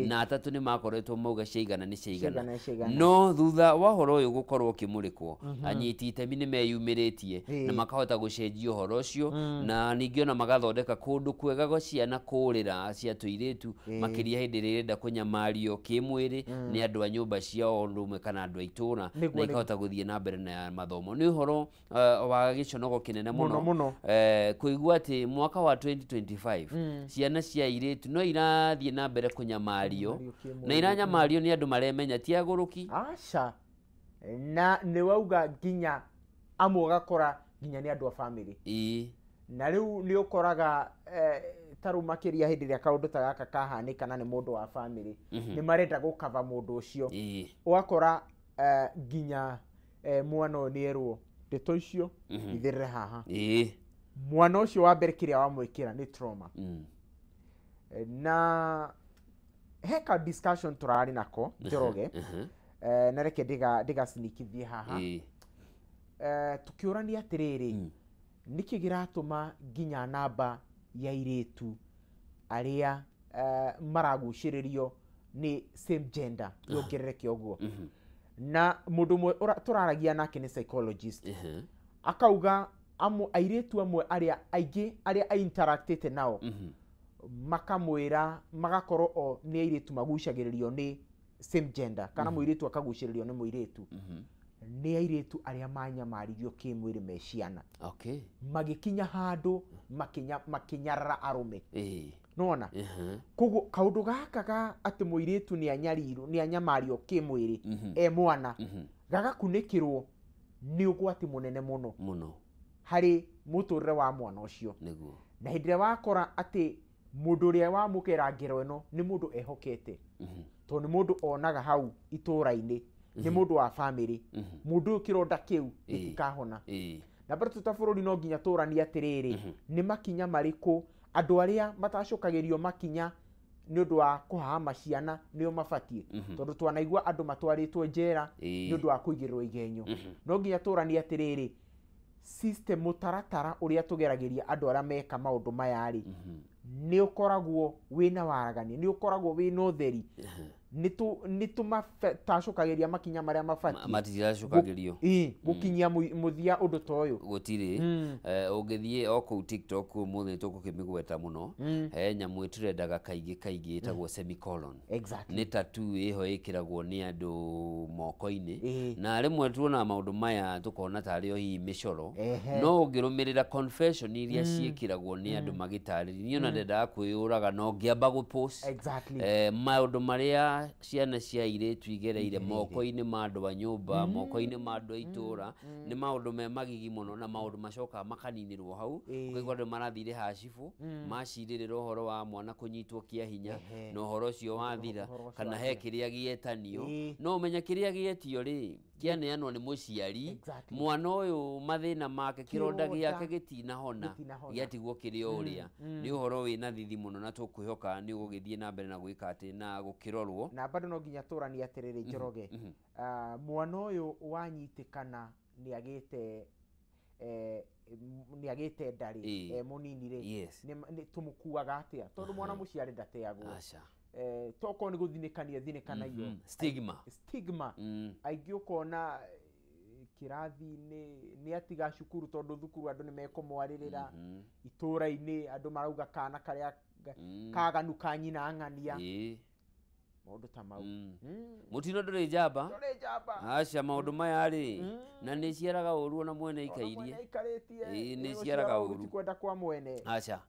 na atatũ nĩ makoretwo mauga ciaigana nĩ ciaigana. No thutha wa ũhoro ũyũ gũkorwo ũkĩmũrĩkwo, anyiti itemi nĩ meyumĩrĩtie na makahota gũcenjia ũhoro ũcio, na ningĩ ona magathondeka kũndũ kwega gwa ciana kũũrĩra cia tũirĩtu, makĩria hĩndĩ ĩrĩa irenda kũnyamario kĩmwĩrĩ nĩ andũ a nyũmba ciao ũndũ ũmwe kana andũ a itũũra, na ikahota gũthiĩ na mbere na mathomo. Nĩ ũhoro wa gĩconoko kĩnene mũno kũigua atĩ mwaka wa 2025 ciana cia airĩtu no irathiĩ na mbere kũnyamario, na iranyamario nĩ andũ maremenya ti agũrũki. Aca, na nĩ wauga nginya amwe ũgakora nginya nĩ andũ a family. Na rĩu nĩ ũkoraga ta rĩu makĩria hĩndĩ ĩrĩa kaũndũ ta gaka kahanĩka na nĩ mũndũ wa family, nĩ marenda gũkava mũndũ ũcio. Ũgakora nginya mwana ũyũ nĩ erwo ndeto icio ithirĩre haha. Mwana ũcio wa mbere kĩrĩa wamwĩkĩra nĩ trauma. Na Heka discussion tũrarĩ nako Njoroge, na reke ndigacinikithie haha. Tukiũrania atĩrĩrĩ, nĩkĩ gĩratũma nginya namba ya airĩtu arĩa maragucĩrĩrio nĩ same gender yongerereke ũguo? Na mũndũ ũmwe tũraragia nake nĩ psychologist, akauga airĩtu amwe arĩa aingĩ arĩa ainteractĩte nao makamwĩra magakorwo o nĩ airĩtu magucagĩrĩrio nĩ same gender, kana mũirĩtu akagucĩrĩrio nĩ mũirĩtu, nĩ airĩtu arĩa manyamaririo kĩmwĩrĩ me ciana. Magĩkinya handũ makĩnyarara arũme. Nĩwona? Koguo kaũndũ gaka ga atĩ mũirĩtu nĩ anyarirwo, nĩ anyamario kĩmwĩrĩ e mwana, gagakunĩkĩrwo nĩ ũgwati mũnene mũno mũno harĩ mũtũrĩre wa mwana ũcio. Nĩguo. Na hĩndĩ ĩrĩa wakora atĩ mũndũ ũrĩa wamũkĩra ngero ĩno nĩ mũndũ ehokete, tondũ nĩ mũndũ onaga hau itũũra-inĩ, nĩ mũndũ wa bamĩrĩ, mũndũ ũyũ kĩronda kĩu gĩtikahona. Na bado tũ ta bũrũri no nginya tũranie atĩrĩrĩ, nĩ makinya marĩkũ andũ arĩa matacũkagĩrio makinya nĩ ũndũ wa kũhahama ciana nĩo mabatiĩ, tondũ twanaigua andũ matwarĩtwo njera nĩ ũndũ wa kũigĩrĩrwo igenyo. No nginya tũranie atĩrĩrĩ, system, mũtaratara ũrĩa tũgeragĩria andũ arĩa meka maũndũ maya rĩ, nĩ ũkoragwo wĩna waragania, nĩ ũkoragwo wĩna ũtheri, nĩ tũmatacũkagĩria makinya marĩa mabatiĩ. Matiracũkagĩrio. Gũkinyia mũthia ũndũ ta ũyũ. Gũtirĩ. Ũngĩthiĩ o kũu TikTok ũmũthĩ tũgũkĩmĩgweta mũno, he nyamũ ĩtũrendaga kaingĩ kaingĩ ĩtagwo semicolon. Nĩ tattoo ĩho ĩkĩragwo nĩ andũ moko-inĩ. Na rĩmwe tuonaga maũndũ maya tũkona tarĩ o hihi mĩcoro. No ũngĩrũmĩrĩra confession iria ciĩkĩragwo nĩ andũ magĩtarĩria, niĩ ona ndendaga kwĩyũraga no ngĩamba gũ-post. Maũndũ marĩa ciana cia airĩtu igereire moko-inĩ ma andũ a nyũmba, moko-inĩ ma andũ a itũũra, nĩ maũndũ me magigi mũno, na maũndũ macokaga makaninĩrwo hau. Ũkaigua andũ marathire hacibũ, macirĩrĩra ũhoro wa mwana kũnyitwo kĩa hinya, na ũhoro ũcio wathira, kana he kĩrĩa gĩetanio. No ũmenye kĩrĩa gĩetio rĩ, kĩaneanwo nĩ mũciari, mwana ũyũ mathĩna make, kĩronda gĩake gĩtinahona, gĩatigwo kĩrĩ o ũrĩa. Nĩ ũhoro wĩna thithi mũno, na tũkwĩhoka nĩ ũgũgĩthiĩ na mbere na gwĩka atĩ na gũkĩrorwo. Na bado no nginya tũranie atĩrĩrĩ Njoroge, mwana ũyũ wanyitĩkana nĩ agĩte ndarĩ mũnini rĩ, tũmũkuaga atĩa? Tondũ mwana mũciari ndateagwo. Tokorwo nĩ gũthinĩkania thinĩkanagio. Stigma. Stigma. Aingĩ ũkona kĩrathi-inĩ nĩ atiga cukuru tondũ thukuru andũ nĩ mekũmwarĩrĩra, itũũra-inĩ andũ marauga kana karĩa kaganu ka nyina ng'ania. Maũndũ ta mau. Mũtino ndũrĩ njamba. Aca maũndũ maya rĩ, na nĩ ciaraga ũru ona mwene ikairie. Nĩ ciaraga ũru. Kwenda kwa mwene. Aca.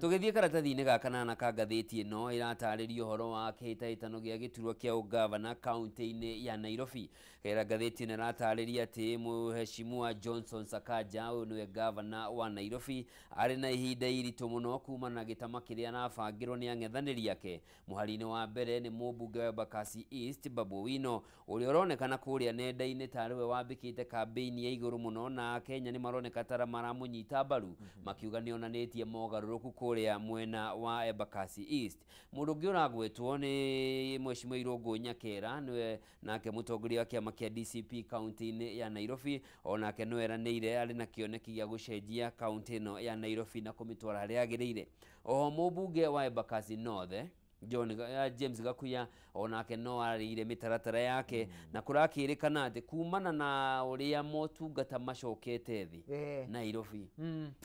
Tũgĩthiĩ karatathi-inĩ ga kanana ka ngathĩti ĩno ĩratarĩria ũhoro wa kĩhĩtahĩtano gĩa gĩturwa kĩa ũgavana kaunti-inĩ ya Nairobi. Kera ngathĩti ĩno ĩratarĩria atĩ Mheshimiwa Johnson Sakaja, ũyũ nĩwe gavana wa Nairobi, arĩ na ihinda iritũ mũno kumana na gĩtama kĩrĩa arabangĩrwo nĩ ang'ethanĩri ake. Mũhari-inĩ wa mbere nĩ mũmbunge wa Embakasi East Babu Owino, ũrĩa ũronekana kũrĩa nenda-inĩ tarĩ we wambĩkĩte kambĩini ya igũrũ mũno, na Kenya nĩ maroneka tara maramũnyita mbaru, makiuga nĩ onanĩtie mogarũrũku kũrĩa mwena wa Embakasi East. Mũndũ ũngĩ ũragwetwo nĩ Mheshimiwa Irũngũ Nyakera, nĩwe nake mũtongoria wa kĩama kĩa DCP kaunti-inĩ ya Nairobi, onake nĩwe eranĩire arĩ na kĩoneki gĩa gũcenjia kaunti ĩno ya Nairobi na kũmĩtwara harĩa yagĩrĩire. Oho mũmbunge wa Embakasi North James Gakuya onake no arĩire mĩtaratara yake, na kũrakĩrĩkana atĩ kumana na ũrĩa motungata macokete thĩ Nairobi,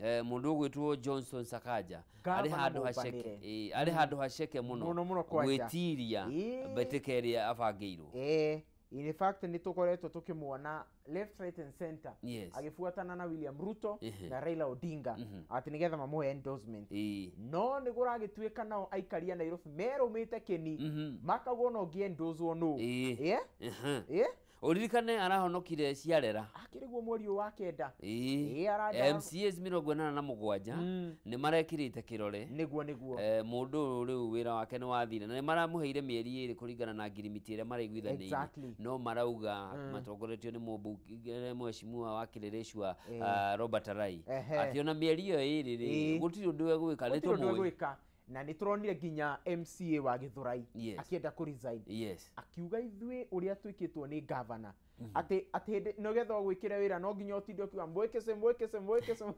mũndũ ũgwĩtwo Johnson Sakaja arĩ handũ haceke, arĩ handũ haceke mũno gwĩtiria mbĩtĩka ĩrĩa abangĩirwo. In fact nĩ tũkoretwo tũkĩmuona left, right and center agĩbuatana na William Ruto na Raila Odinga atĩ nĩgetha mamũhe endorsement. No nĩ kũragĩtuĩka nao aikari a Nairobi merũmĩte kĩni, makauga ona ũngĩ endorswo nũ. Ũririkane arahonokire ciarera. Akĩrĩguo mweri ũyũ wa kenda. MCAs 87 nĩ marekĩrĩte kĩrore. Nĩguo nĩguo. Mũndũ ũyũ rĩu wĩra wake nĩ wathira, na nĩ maramũheire mĩeri 2 kũringana na ngirimiti ĩrĩa maraiguithanĩirie. No marauga matongoretio nĩ mũmbunge Mheshimiwa wa Kileleshwa Robert Arai atĩ ona mĩeri ĩyo 2 rĩ, gũtirĩ ũndũ egwĩka, nĩ tũmũĩ. Na nĩ tũronire nginya MCA wa Githurai akienda kũ resign. Akiuga ithuĩ ũrĩa twĩkĩtwo nĩ governor atĩ atĩ nĩgetha ũgwĩkĩre wĩra no nginya ũtinde ũkiuga mwĩkĩce mwĩkĩce mwĩkĩce.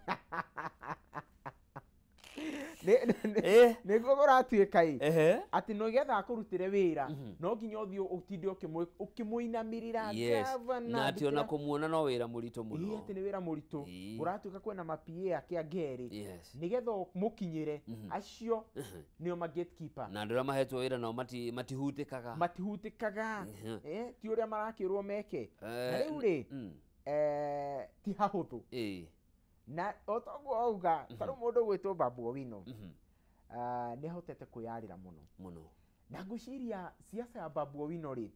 Nĩguo kũratuĩka ĩ atĩ nĩgetha akũrutĩre wĩra no nginya ũthiĩ ũtinde ũkĩmũinamĩrĩra governor. Na atĩ ona kũmuona no wĩra mũritũ mũno. Atĩ nĩ wĩra mũritũ. Ũratuĩka kwĩna ma PA ake angĩ erĩ nĩgetha mũkinyĩre acio nĩo ma gatekeeper. Na andũ arĩa mahetwo wĩra nao matihutĩkaga. Matihutĩkaga. Ti ũrĩa marakĩrwo meke. Na rĩu rĩ ti hahũthũ. Na otoguo wauga ta rĩu mũndũ ũgwĩtwo Babu Owino nĩ ahotete kwĩyarĩra mũno mũno. Na ngwĩciria siasa ya Babu Owino rĩ,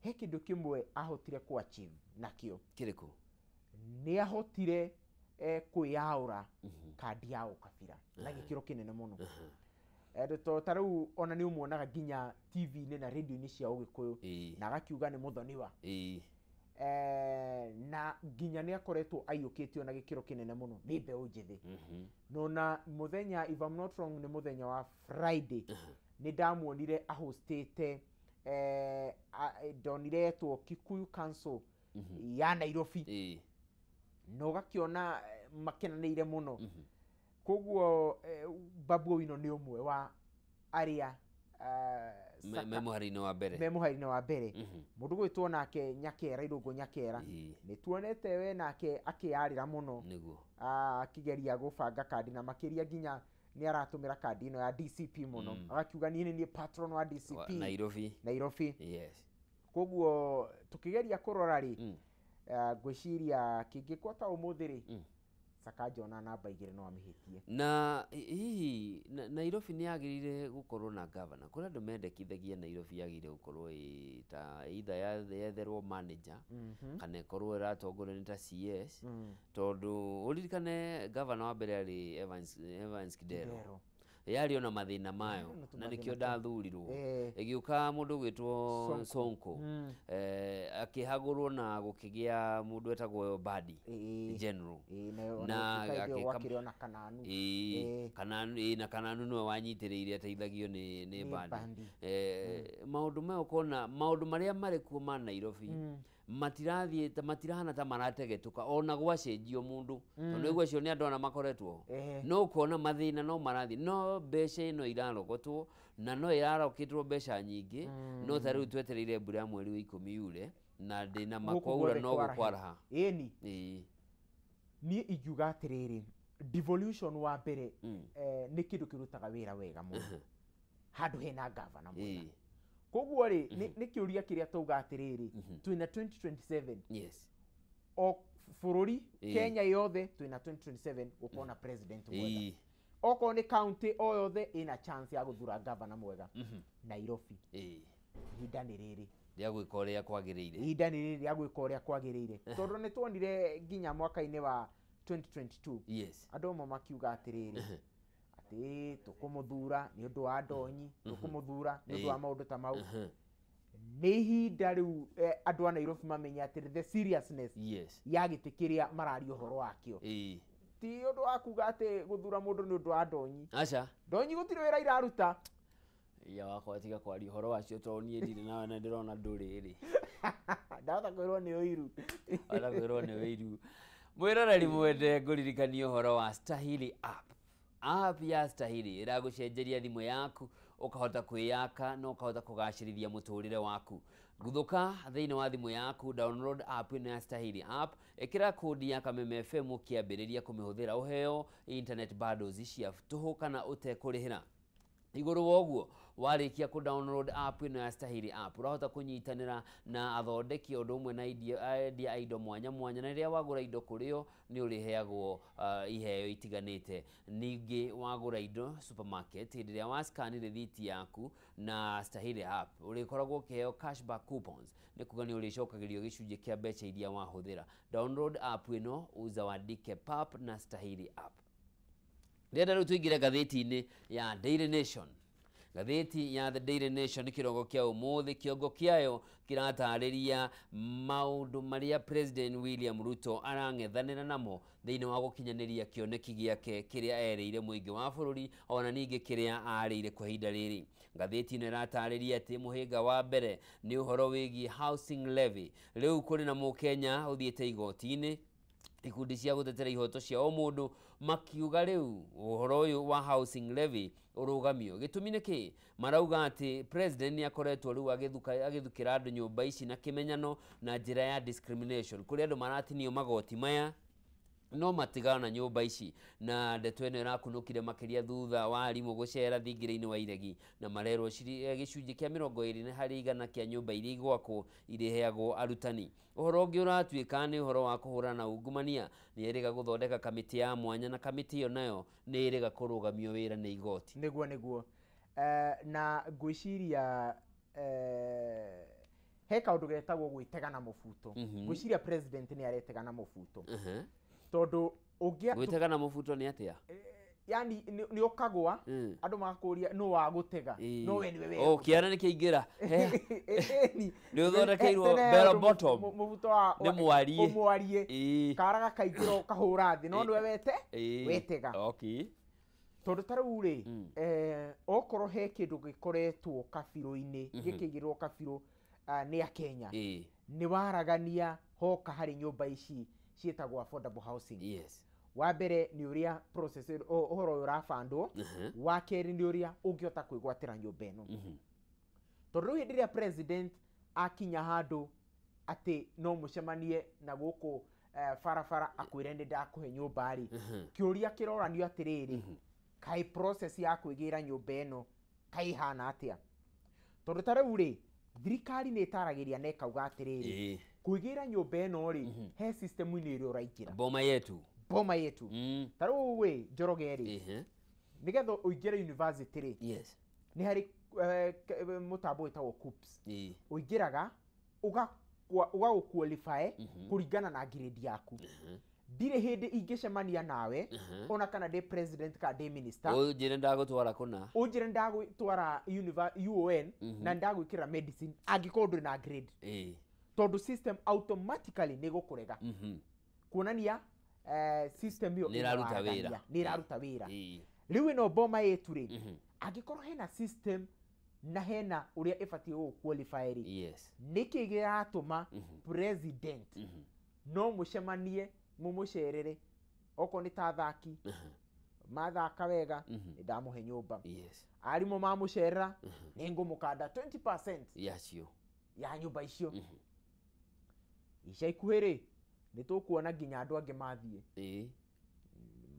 he kĩndũ kĩmwe ahotire kũ achieve nakĩo. Kĩrĩkũ? Nĩ ahotire kwĩyaũra kandi ya ũkabira na gĩkĩro kĩnene mũno. Ta rĩu ona nĩ ũmuonaga nginya TV-inĩ na radio-inĩ cia Ũgĩkũyũ na agakiuga nĩ mũthoniwa. Na nginya nĩ akoretwo aiyũkĩtio na gĩkĩro kĩnene mũno nĩ mbeũ njĩthĩ. No na mũthenya, if I'm not wrong, nĩ mũthenya wa Friday nĩ ndamuonire ahostĩte ndonire etwo Kikuyu Council ya Nairobi. Na ũgakĩona makenanĩire mũno. Koguo Babu Owino nĩ ũmwe wa arĩa me mũhari-inĩ wa mbere. Me mũhari-inĩ wa mbere. Mũndũ gwĩtwo nake Nyakera, Irũngũ Nyakera, nĩ tuonete we nake akĩyarĩra mũno. Nĩguo. Akĩgeria gũbanga kandi na makĩria nginya nĩ aratũmĩra kandi ĩno ya DCP mũno. Agakiuga niĩ nĩ niĩ patron wa DCP Nairobi. Nairobi. Yes. Koguo tũkĩgeria kũrora rĩ, ngwĩciria kĩngĩkwo ta ũmũthĩ rĩ, Sakaja ona namba 2 no amĩhĩtie. Na hihi Nairobi nĩ yagĩrĩire gũkorwo na governor? Kũrĩ andũ mendekithagia Nairobi yagĩrĩire gũkorwo ĩ ta either yetherwo manager kana ĩkorwo ĩratongorio nĩ ta CS, tondũ ũririkane governor wa mbere arĩ Evans Kidero. Yarĩ ona mathĩna mayo na nĩkĩo ndathurirwo. Ĩgĩũka mũndũ ũgwĩtwo Sonko akĩhagũrwo na gũkĩgĩa mũndũ etagwo Badi General. Na gwakĩrĩ ona Kananu. Kananu na Kananu nĩwe wanyitĩrĩire ateithagio nĩ Badi. Maũndũ maya ũkona maũndũ marĩa marĩ kuo ma Nairobi matirathiĩ ta matirahana ta marategetũka ona gwacenjio mũndũ, tondũ nĩguo acio nĩ andũ ana makoretwo no ũkona mathĩna no marathiĩ, no mbeca ĩno irarogotwo na no ĩrarokĩtwo mbeca nyingĩ, no ta rĩu twetereire mbura ya mweri wa 10 yure na ndĩna makwaura no gũkwaraha. Ĩni niĩ ingiuga atĩrĩrĩ, devolution wa mbere nĩ kĩndũ kĩrutaga wĩra wega mũno handũ hena gavana mwega. Koguo rĩ, nĩ kĩũria kĩrĩa tauga atĩrĩrĩ, twĩna 2027. Yes. O bũrũri Kenya yothe twĩna 2027 gũkorwo na president mwega. Okorwo nĩ county o yothe ĩna chance ya gũthura governor mwega. Nairobi. Ihinda nĩ rĩrĩ rĩa gwĩka ũrĩa kwagĩrĩire. Ihinda nĩ rĩrĩ rĩa gwĩka ũrĩa kwagĩrĩire. Tondũ nĩ tuonire nginya mwaka-inĩ wa 2022. Yes. Andũ amwe makiuga atĩrĩrĩ, atĩ tũkũmũthura nĩ ũndũ wa ndonyi, tũkũmũthura nĩ ũndũ wa maũndũ ta mau. Nĩ ihinda rĩu andũ a Nairobi mamenye atĩrĩ the seriousness ya gĩtĩ kĩrĩa mararia ũhoro wakĩo. Ti ũndũ wa kuga atĩ gũthura mũndũ nĩ ũndũ wa ndonyi. Aca. Ndonyi gũtirĩ wĩra iraruta. Ya wakwa tiga kwaria ũhoro wacio tondũ niĩ ndirĩ nawe na ndĩrona ndũrĩ rĩ. Ndahota kwĩrwo nĩ ũiru. Ndahota kwĩrwo nĩ ũiru. Mwĩroreri mwende ngũririkanie ũhoro wa Stahili app. App ya Stahili ĩragũcenjeria thimũ yaku ũkahota kwĩyaka na ũkahota kũgacĩrithia mũtũrĩre waku. Guthũka thĩinĩ wa thimũ yaku, download app ĩno ya Stahili app, ĩkĩra kodi ya Kameme FM ũkĩambĩrĩria kũmĩhũthĩra ũheo internet bundles cia tũhũ kana ũtekũrĩhĩra. Igũrũ wa ũguo warĩkia kũ download app ĩno ya Stahili app ũrahota kũnyitanĩra na athondeki ũndũ ũmwe na endia a indo mwanya mwanya, na rĩrĩa wagũra indo kũrĩ o nĩ ũrĩheagwo iheo itiganĩte. Ningĩ wagũra indo supermarket hĩndĩ ĩrĩa wa scan rĩthiti yaku na Stahili app ũrĩkoragwo ũkĩheo cashback coupons, nĩ kuga nĩ ũrĩcokagĩrio gĩcunjĩ kĩa mbeca iria wahũthĩra. Download app ĩno uzawadike pap na Stahili app. Ndĩrenda rĩu tũingĩre ngathĩti-inĩ ya Daily Nation. Ngathĩti ya The Daily Nation kĩrongo kĩa ũmũthĩ, kĩongo kĩayo kĩratarĩria maũndũ marĩa President William Ruto arang'ethanĩra namo thĩinĩ wa gũkinyanĩria kĩoneki gĩake kĩrĩa erĩire mũingĩ wa bũrũri ona ningĩ kĩrĩa arĩire kwa ihinda rĩrĩ. Ngathĩti ĩno ĩratarĩria atĩ mũhĩnga wa mbere nĩ ũhoro wĩgiĩ housing levy. Rĩu kũrĩ na mũkenya ũthiĩte igoti-inĩ, ikundi cia gũtetera ihoto cia o mũndũ makiuga rĩu ũhoro ũyũ wa housing levy ũrũgamio. Gĩtũmi nĩ kĩ? Marauga atĩ president nĩ akoretwo rĩu agĩthukĩra andũ nyũmba ici na kĩmenyano na njĩra ya discrimination, kũrĩa andũ maratinio magoti maya no matigana nyũmba ici. Na ndeto ĩno ĩrakunũkire makĩria thutha wa arimũ gũcera thingira-inĩ wa iregi na marerwo gĩcunjĩ kĩa 20 harĩ igana kĩa nyũmba iria igwakwo irĩheagwo arutani. Ũhoro ũngĩ ũratuĩka nĩ ũhoro wa kũhũrana na ungumania, nĩ ĩrĩga gũthondeka kamĩtĩ ya mwanya na kamĩtĩ ĩyo nayo nĩ ĩrĩga kũrũgamio wĩra nĩ igoti. Nĩguo nĩguo. Na ngwĩciria he kaũndũ getagwo gwĩtega na mũbuto. Ngwĩciria president nĩ aretega na mũbuto. Tondu gwĩtega na mũbuto nĩ atĩa? Yani nĩ ũkagwa andũ magakũria no wa gũtega no we nĩwe. Oh, kĩara nĩ kĩingĩra. Nĩ ũthondekeirwo bell bottom. Mũbuto wa nĩ mwarie. Ũmwarie. Kara gakaingĩra ũkahũra thĩ no nĩwe wete wetega. Okay. Tondu ta rĩu rĩ okorwo he kĩndũ gĩkoretwo kabirũ-inĩ gĩkĩigĩrwo kabirũ nĩ a Kenya nĩ waragania hoka harĩ nyũmba ici ciĩtagwo affordable housing. Yes. Wa mbere nĩ ũrĩa process ũhoro ũyũ ũrabandwo, wa kerĩ nĩ ũrĩa ũngĩhota kwĩgwatĩra nyũmba ĩno. Tondũ rĩu hĩndĩ ĩrĩa president akinya handũ atĩ no mũcemanie na gũkũ barabara akwĩre nĩ ndakũhe nyũmba rĩ, kĩũria kĩroranio atĩrĩrĩ, kaĩ process ya kwĩgĩra nyũmba ĩno kaĩ ĩhana atĩa? Tondũ ta rĩu rĩ, thirikari nĩ ĩtaragĩria na ĩkauga atĩrĩrĩ, kwĩgĩra nyũmba ĩno rĩ, he system-inĩ ĩrĩa ũraingĩra. Boma yetu. Boma yetu. Ta rĩu rĩ, Njoroge rĩ, nĩgetha ũingĩre university rĩ, yes, nĩ harĩ mũtambo wĩtagwo KUCCPS. Ũingĩraga ũgagũ qualify kũringana na grade yaku. Ndirĩ hĩndĩ ingĩcemania nawe ona kana ndĩ president kana ndĩ minister, ũnjĩre ndagũtwara kũna, ũnjĩre ndagũtwara UON na ndagwĩkĩra medicine angĩkorwo ndũrĩ na grade, tondũ system automatically nĩ ĩgũkũrega. Kuonania system ĩyo nĩ ĩraruta wĩra, nĩ ĩraruta wĩra. Rĩu ĩno boma yetu rĩ, angĩkorwo hena system na hena ũrĩa ĩbatiĩ gũgũ qualify rĩ, nĩkĩ kĩratũma president no mũcemanie mumucerere okorwo nĩ ta athaki mathaka wega nĩ ndamũhe nyũmba, arimũ mamũcerera nĩ ngũmũkanda 20% yacio ya nyũmba icio. Ica ikuhĩ rĩ, nĩ tũkuona nginya andũ angĩ mathiĩ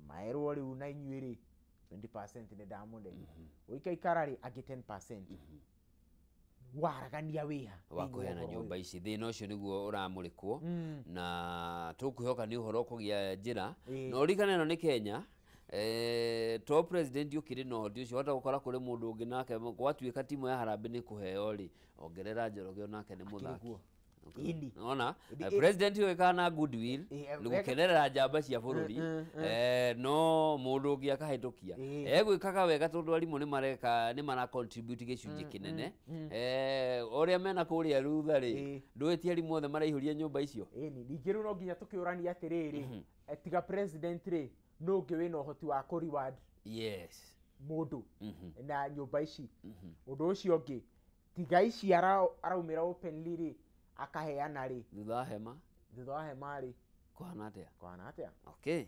maerwo rĩu na inyuĩ rĩ 20% nĩ ndamũne, ũikaikara rĩ angĩ 10%. Waragania wĩha wa kũheana nyũmba ici. Thĩna ũcio nĩguo ũramũrĩkwo na tũkwĩhoka nĩ ũhoro ũkũgĩa njĩra. Na ũririkane ĩno nĩ Kenya, to president ũkĩrĩ na ũhoti ũcio, wahota gũkora kũrĩ mũndũ ũngĩ nake gwatuĩka timu ya Harambee nĩ kũheo rĩ, ongerera Njoroge onake nĩ mũthaki. Ona president ũyũ na goodwill nĩ gũkenerera njamba cia bũrũri, no mũndũ ũngĩ akahĩtũkia egwĩkaga wega tondũ arimũ nĩ mareka nĩ mara contribute gĩcunjĩ kĩnene. Ũrĩa mena kũrĩa rutha rĩ, ndũĩ ti arimũ othe maraihũria nyũmba icio. Ningĩ rĩu no nginya tũkĩũrania atĩrĩrĩ, tiga president rĩ, nũ ũngĩ wĩna ũhoti wa kũ reward yes mũndũ na nyũmba ici? Ũndũ ũcio ũngĩ, tiga ici araumĩra openly rĩ, akaheana rĩ, thutha wa hema, thutha wa hema rĩ, kũhana atĩa? Kũhana atĩa? Okay.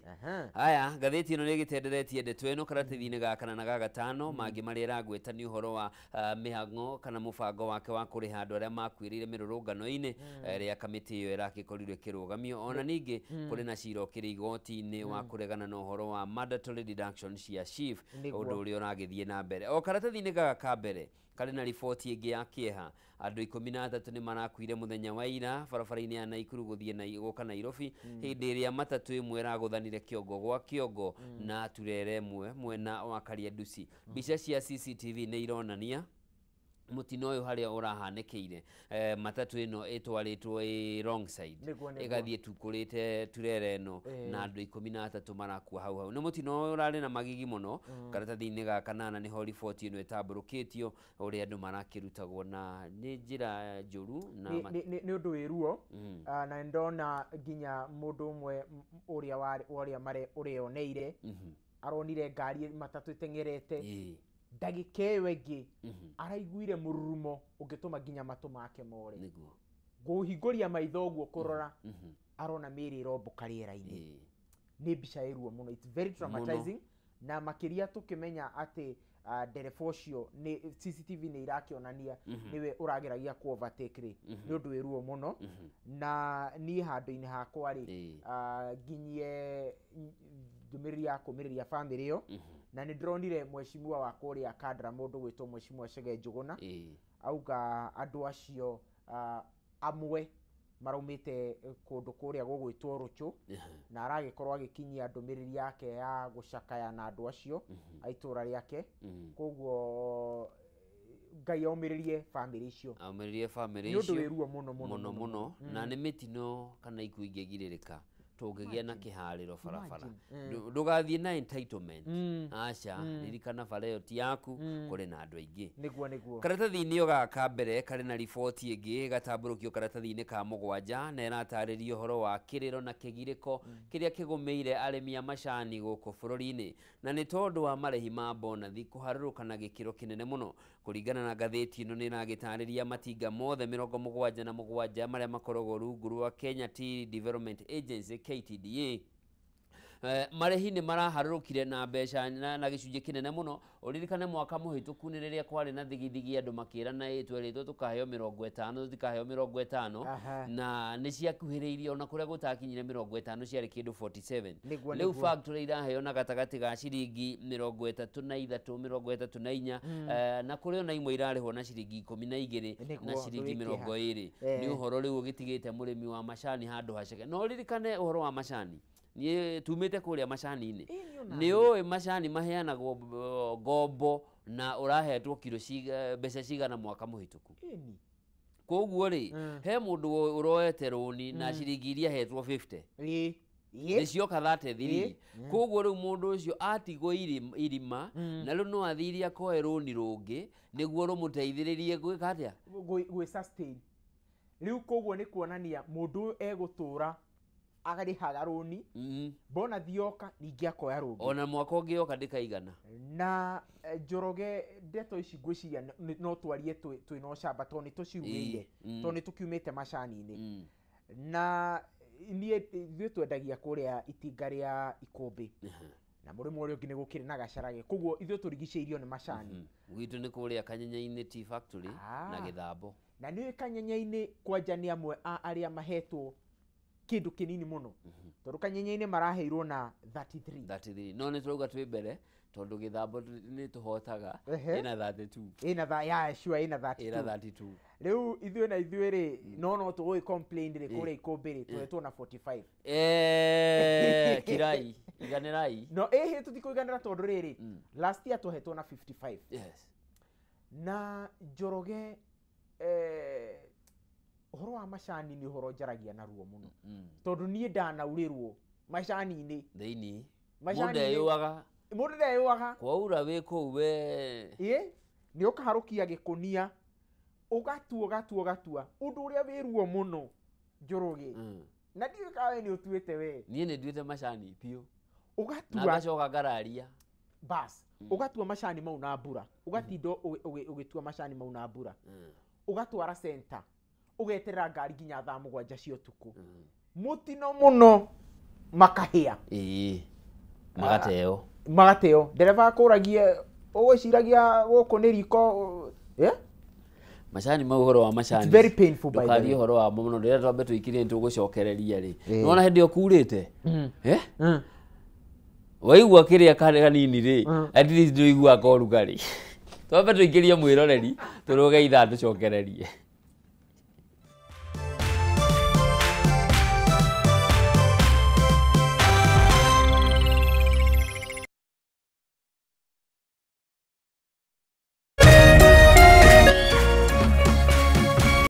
Haya, ngathĩti ĩno nĩ ĩgĩtenderetie ndeto ĩno karatathi-inĩ ga kana na ga gatano. Mangĩ marĩa ĩragweta nĩ ũhoro wa mĩhang'o kana mũbango wake wa kũrĩha andũ arĩa makuĩrĩire mĩrũrũngano-inĩ ĩrĩa kamĩtĩ ĩyo ĩrakĩkorirwo ĩkĩrũgamio. Ona ningĩ kũrĩ na cira ũkĩrĩ igoti-inĩ wa kũregana na ũhoro wa mandatory deduction cia SHIF, ũndũ ũrĩa ũragĩthiĩ na mbere. O karatathi-inĩ gaka ka mbere karĩ na riboti ĩngĩ ya kĩeha. Andũ 13 nĩ marakuire mũthenya wa ira barabara-inĩ ya Naikuru gũthiĩ na gũka Nairobi hĩndĩ ĩrĩa matatũ ĩmwe ĩragũthanire kĩongo gwa kĩongo na turere ĩmwe mwena wa Kariandusi. Mbica cia CCTV nĩ ironania Mutino ũyũ harĩa ũrahanĩkĩire matatu ĩno ĩtwarĩtwo ĩ wrong side ĩgathiĩ tukũrĩte turere ĩno na andũ 13 marakua hau hau. Nĩ mũtino ũyũ ũrarĩ na magigi mũno. Karatathi-inĩ ga kanana nĩho riboti ĩno ĩtambũrũkĩtio ũrĩa andũ marakĩrutagwo na nĩ njĩra njũru na nĩ ũndũ wĩ ruo. Na ndona nginya mũndũ ũmwe ũrĩa ũrĩa ũreoneire aronire ngari matatũ ĩteng'erete ndagĩka ĩyo ĩngĩ araiguire mũrurumo ũngĩtũma nginya matũ make more. Nĩguo ngũhingũria maitho ũguo kũrora arona mĩĩrĩ ĩrombũka rĩera-inĩ. Nĩ mbica ĩ ruo mũno, it's very traumatizing. Na makĩria tũkĩmenya atĩ ndereba ũcio nĩ CCTV nĩ irakĩonania nĩwe ũrageragia ku overtake rĩ, nĩ ũndũ wĩ ruo mũno. Na niĩ handũ-inĩ hakwa rĩ nginyie ndũmĩrĩri ya kũmĩrĩria bamĩrĩ ĩyo. Na nĩ ndĩronire mheshimiwa wa kũrĩa Kandara mũndũ gwĩtwo mheshimiwa Chege Njũgũna auga andũ acio amwe maraumĩte kũndũ kũrĩa gũgwĩtwo Rũchũ na aragĩkorwo agĩkinyia ndũmĩrĩri yake ya gũcakaya na andũ acio a itũra rĩake. Koguo Ngai aumĩrĩrie bamĩrĩ icio, aumĩrĩrie bamĩrĩ icio nĩ ũndũ wĩ ruo mũno mũno mũno mũno. Na nĩ mĩtino kana ikuũ ingĩgirĩrĩka tũngĩgĩa na kĩharĩro barabara. Ndũgathiĩ na entitlement, aca, ririkana bara ĩyo ti yaku, kũrĩ na andũ aingĩ. Nĩguo nĩguo. Karatathi-inĩ gaka mbere karĩ na riboti ĩngĩ gatambũrũkio karatathi-inĩ ka 7 na ĩratarĩria ũhoro wa kĩrĩro na kĩgirĩko kĩrĩa kĩgũmĩire arĩmi a macani gũkũ bũrũri-inĩ, na nĩ tondũ wa marĩhi ma bonathi kũharũrũka na gĩkĩro kĩnene mũno. Kũringana na ngathĩti ĩno nĩ ĩragĩtarĩria matinga mothe 77 marĩa makoragwo rungu rwa Kenya Tea Development Agency KTDA. Marĩhi nĩ maraharũrũkire na mbeca na gĩcunjĩ kĩnene mũno. Ũririkane mwaka mũhĩtũku nĩ rĩrĩa kwarĩ na thigithigi andũ makĩrana tweritwo tũkaheo 50 tũtikaheo 50 na nĩ ciakuhĩrĩirie ona kũrĩa gũtakinyire 50 ciarĩ kĩndũ 47. Rĩu factory iraheo na gatagatĩ ga ciringi 33 34 na kũrĩ ona imwe irarĩhwo na ciringi 12 na ciringi 20. Nĩ ũhoro rĩu ũgĩtigĩte mũrĩmi wa macani handũ haceke. No ũririkane ũhoro wa macani, niĩ tumĩte kũrĩa macani-inĩ, nĩ ũĩ macani maheanagwo ngombo na ũrahetwo kiro mbeca cigana mwaka mũhĩtũku. Koguo rĩ he mũndũ ũroete rũni na ciringi iria ahetwo 50 nĩ cioka 33. Koguo rĩu mũndũ ũcio atigwo irima na rĩu no athiire akoe rũni rũngĩ nĩguo rũmũteithĩrĩrie gwĩka atĩa, gwĩ sustain. Rĩu koguo nĩ kuonania mũndũ egũtũra agarĩhaga rũni bonathi yoka ningĩ akoya rũngĩ ona mwaka ũngĩ yoka ndĩkaigana. Na Njoroge ndeto ici ngwĩciria no twarie twĩna ũcamba tondũ nĩ tũcirugĩire tondũ nĩ tũkiumĩte macani-inĩ. Na niĩ ithuĩ twendagia kũrĩa itinga rĩa Ikũmbĩ na mũrĩmo ũrĩa ũngĩ nĩ gũkĩrĩ na Gacarage, koguo ithuĩ tũrigicĩirio nĩ macani. Gwitũ nĩ kũrĩa Kanyenyainĩ Tea Factory na Gĩthambo. Na nĩ Kanyenyainĩ kwanja nĩ amwe a arĩa mahetwo kĩndũ kĩnini mũno tondũ Kanyenyainĩ maraheirwo na 33. No nĩ tũrauga twĩ mbere tondũ Gĩthambo nĩ tũhotaga ĩna 32. Ĩna ya sure ĩna 32. Rĩu ithuĩ na ithuĩ rĩ no tũgũgĩ complain rĩ kũrĩa Ikũmbĩ rĩ tũhetwo na 45. Kirai iganĩrai. No ĩhĩ tũtikũiganĩra tondũ rĩrĩ last year tũhetwo na 55. Yes. Na Njoroge ũhoro wa macani nĩ ũhoro njaragia na ruo mũno tondũ niĩ ndanaurĩrwo macani-inĩ thĩinĩ mũndũ ndeyũaga kwaura wĩ kũu we ĩ nĩ ũkaharũkia gĩkũnia ũgatua ũgatua ũgatua ũndũ ũrĩa wĩ ruo mũno Njoroge. Na ndiũĩ kana we nĩ ũtuĩte we. Niĩ nĩ nduĩte macani biũ ũgatua na ngacoka ngararia bas ũgatua macani mau na mbura ũgatinda ũgĩtua macani mau na mbura ũgatwara center ũgeterera ngari nginya thaa 7 cia ũtukũ mũtino mũno makahĩa magateo magateo ndereba akũragie ũgwĩciragia gũkũ nĩ riko macani mau ũhoro wa macani it's very painful by the way ndũkarie ũhoro wa mo mũno rĩrĩa twambe tũikirie nĩtũgũcokereria rĩ nĩwona hĩndĩ ĩyo kurĩte waigua kĩrĩa kanini rĩ at least nĩũiguaga korugarĩ twambe tũikĩrie mwĩroreri tũrũge ithaa tũcokererie.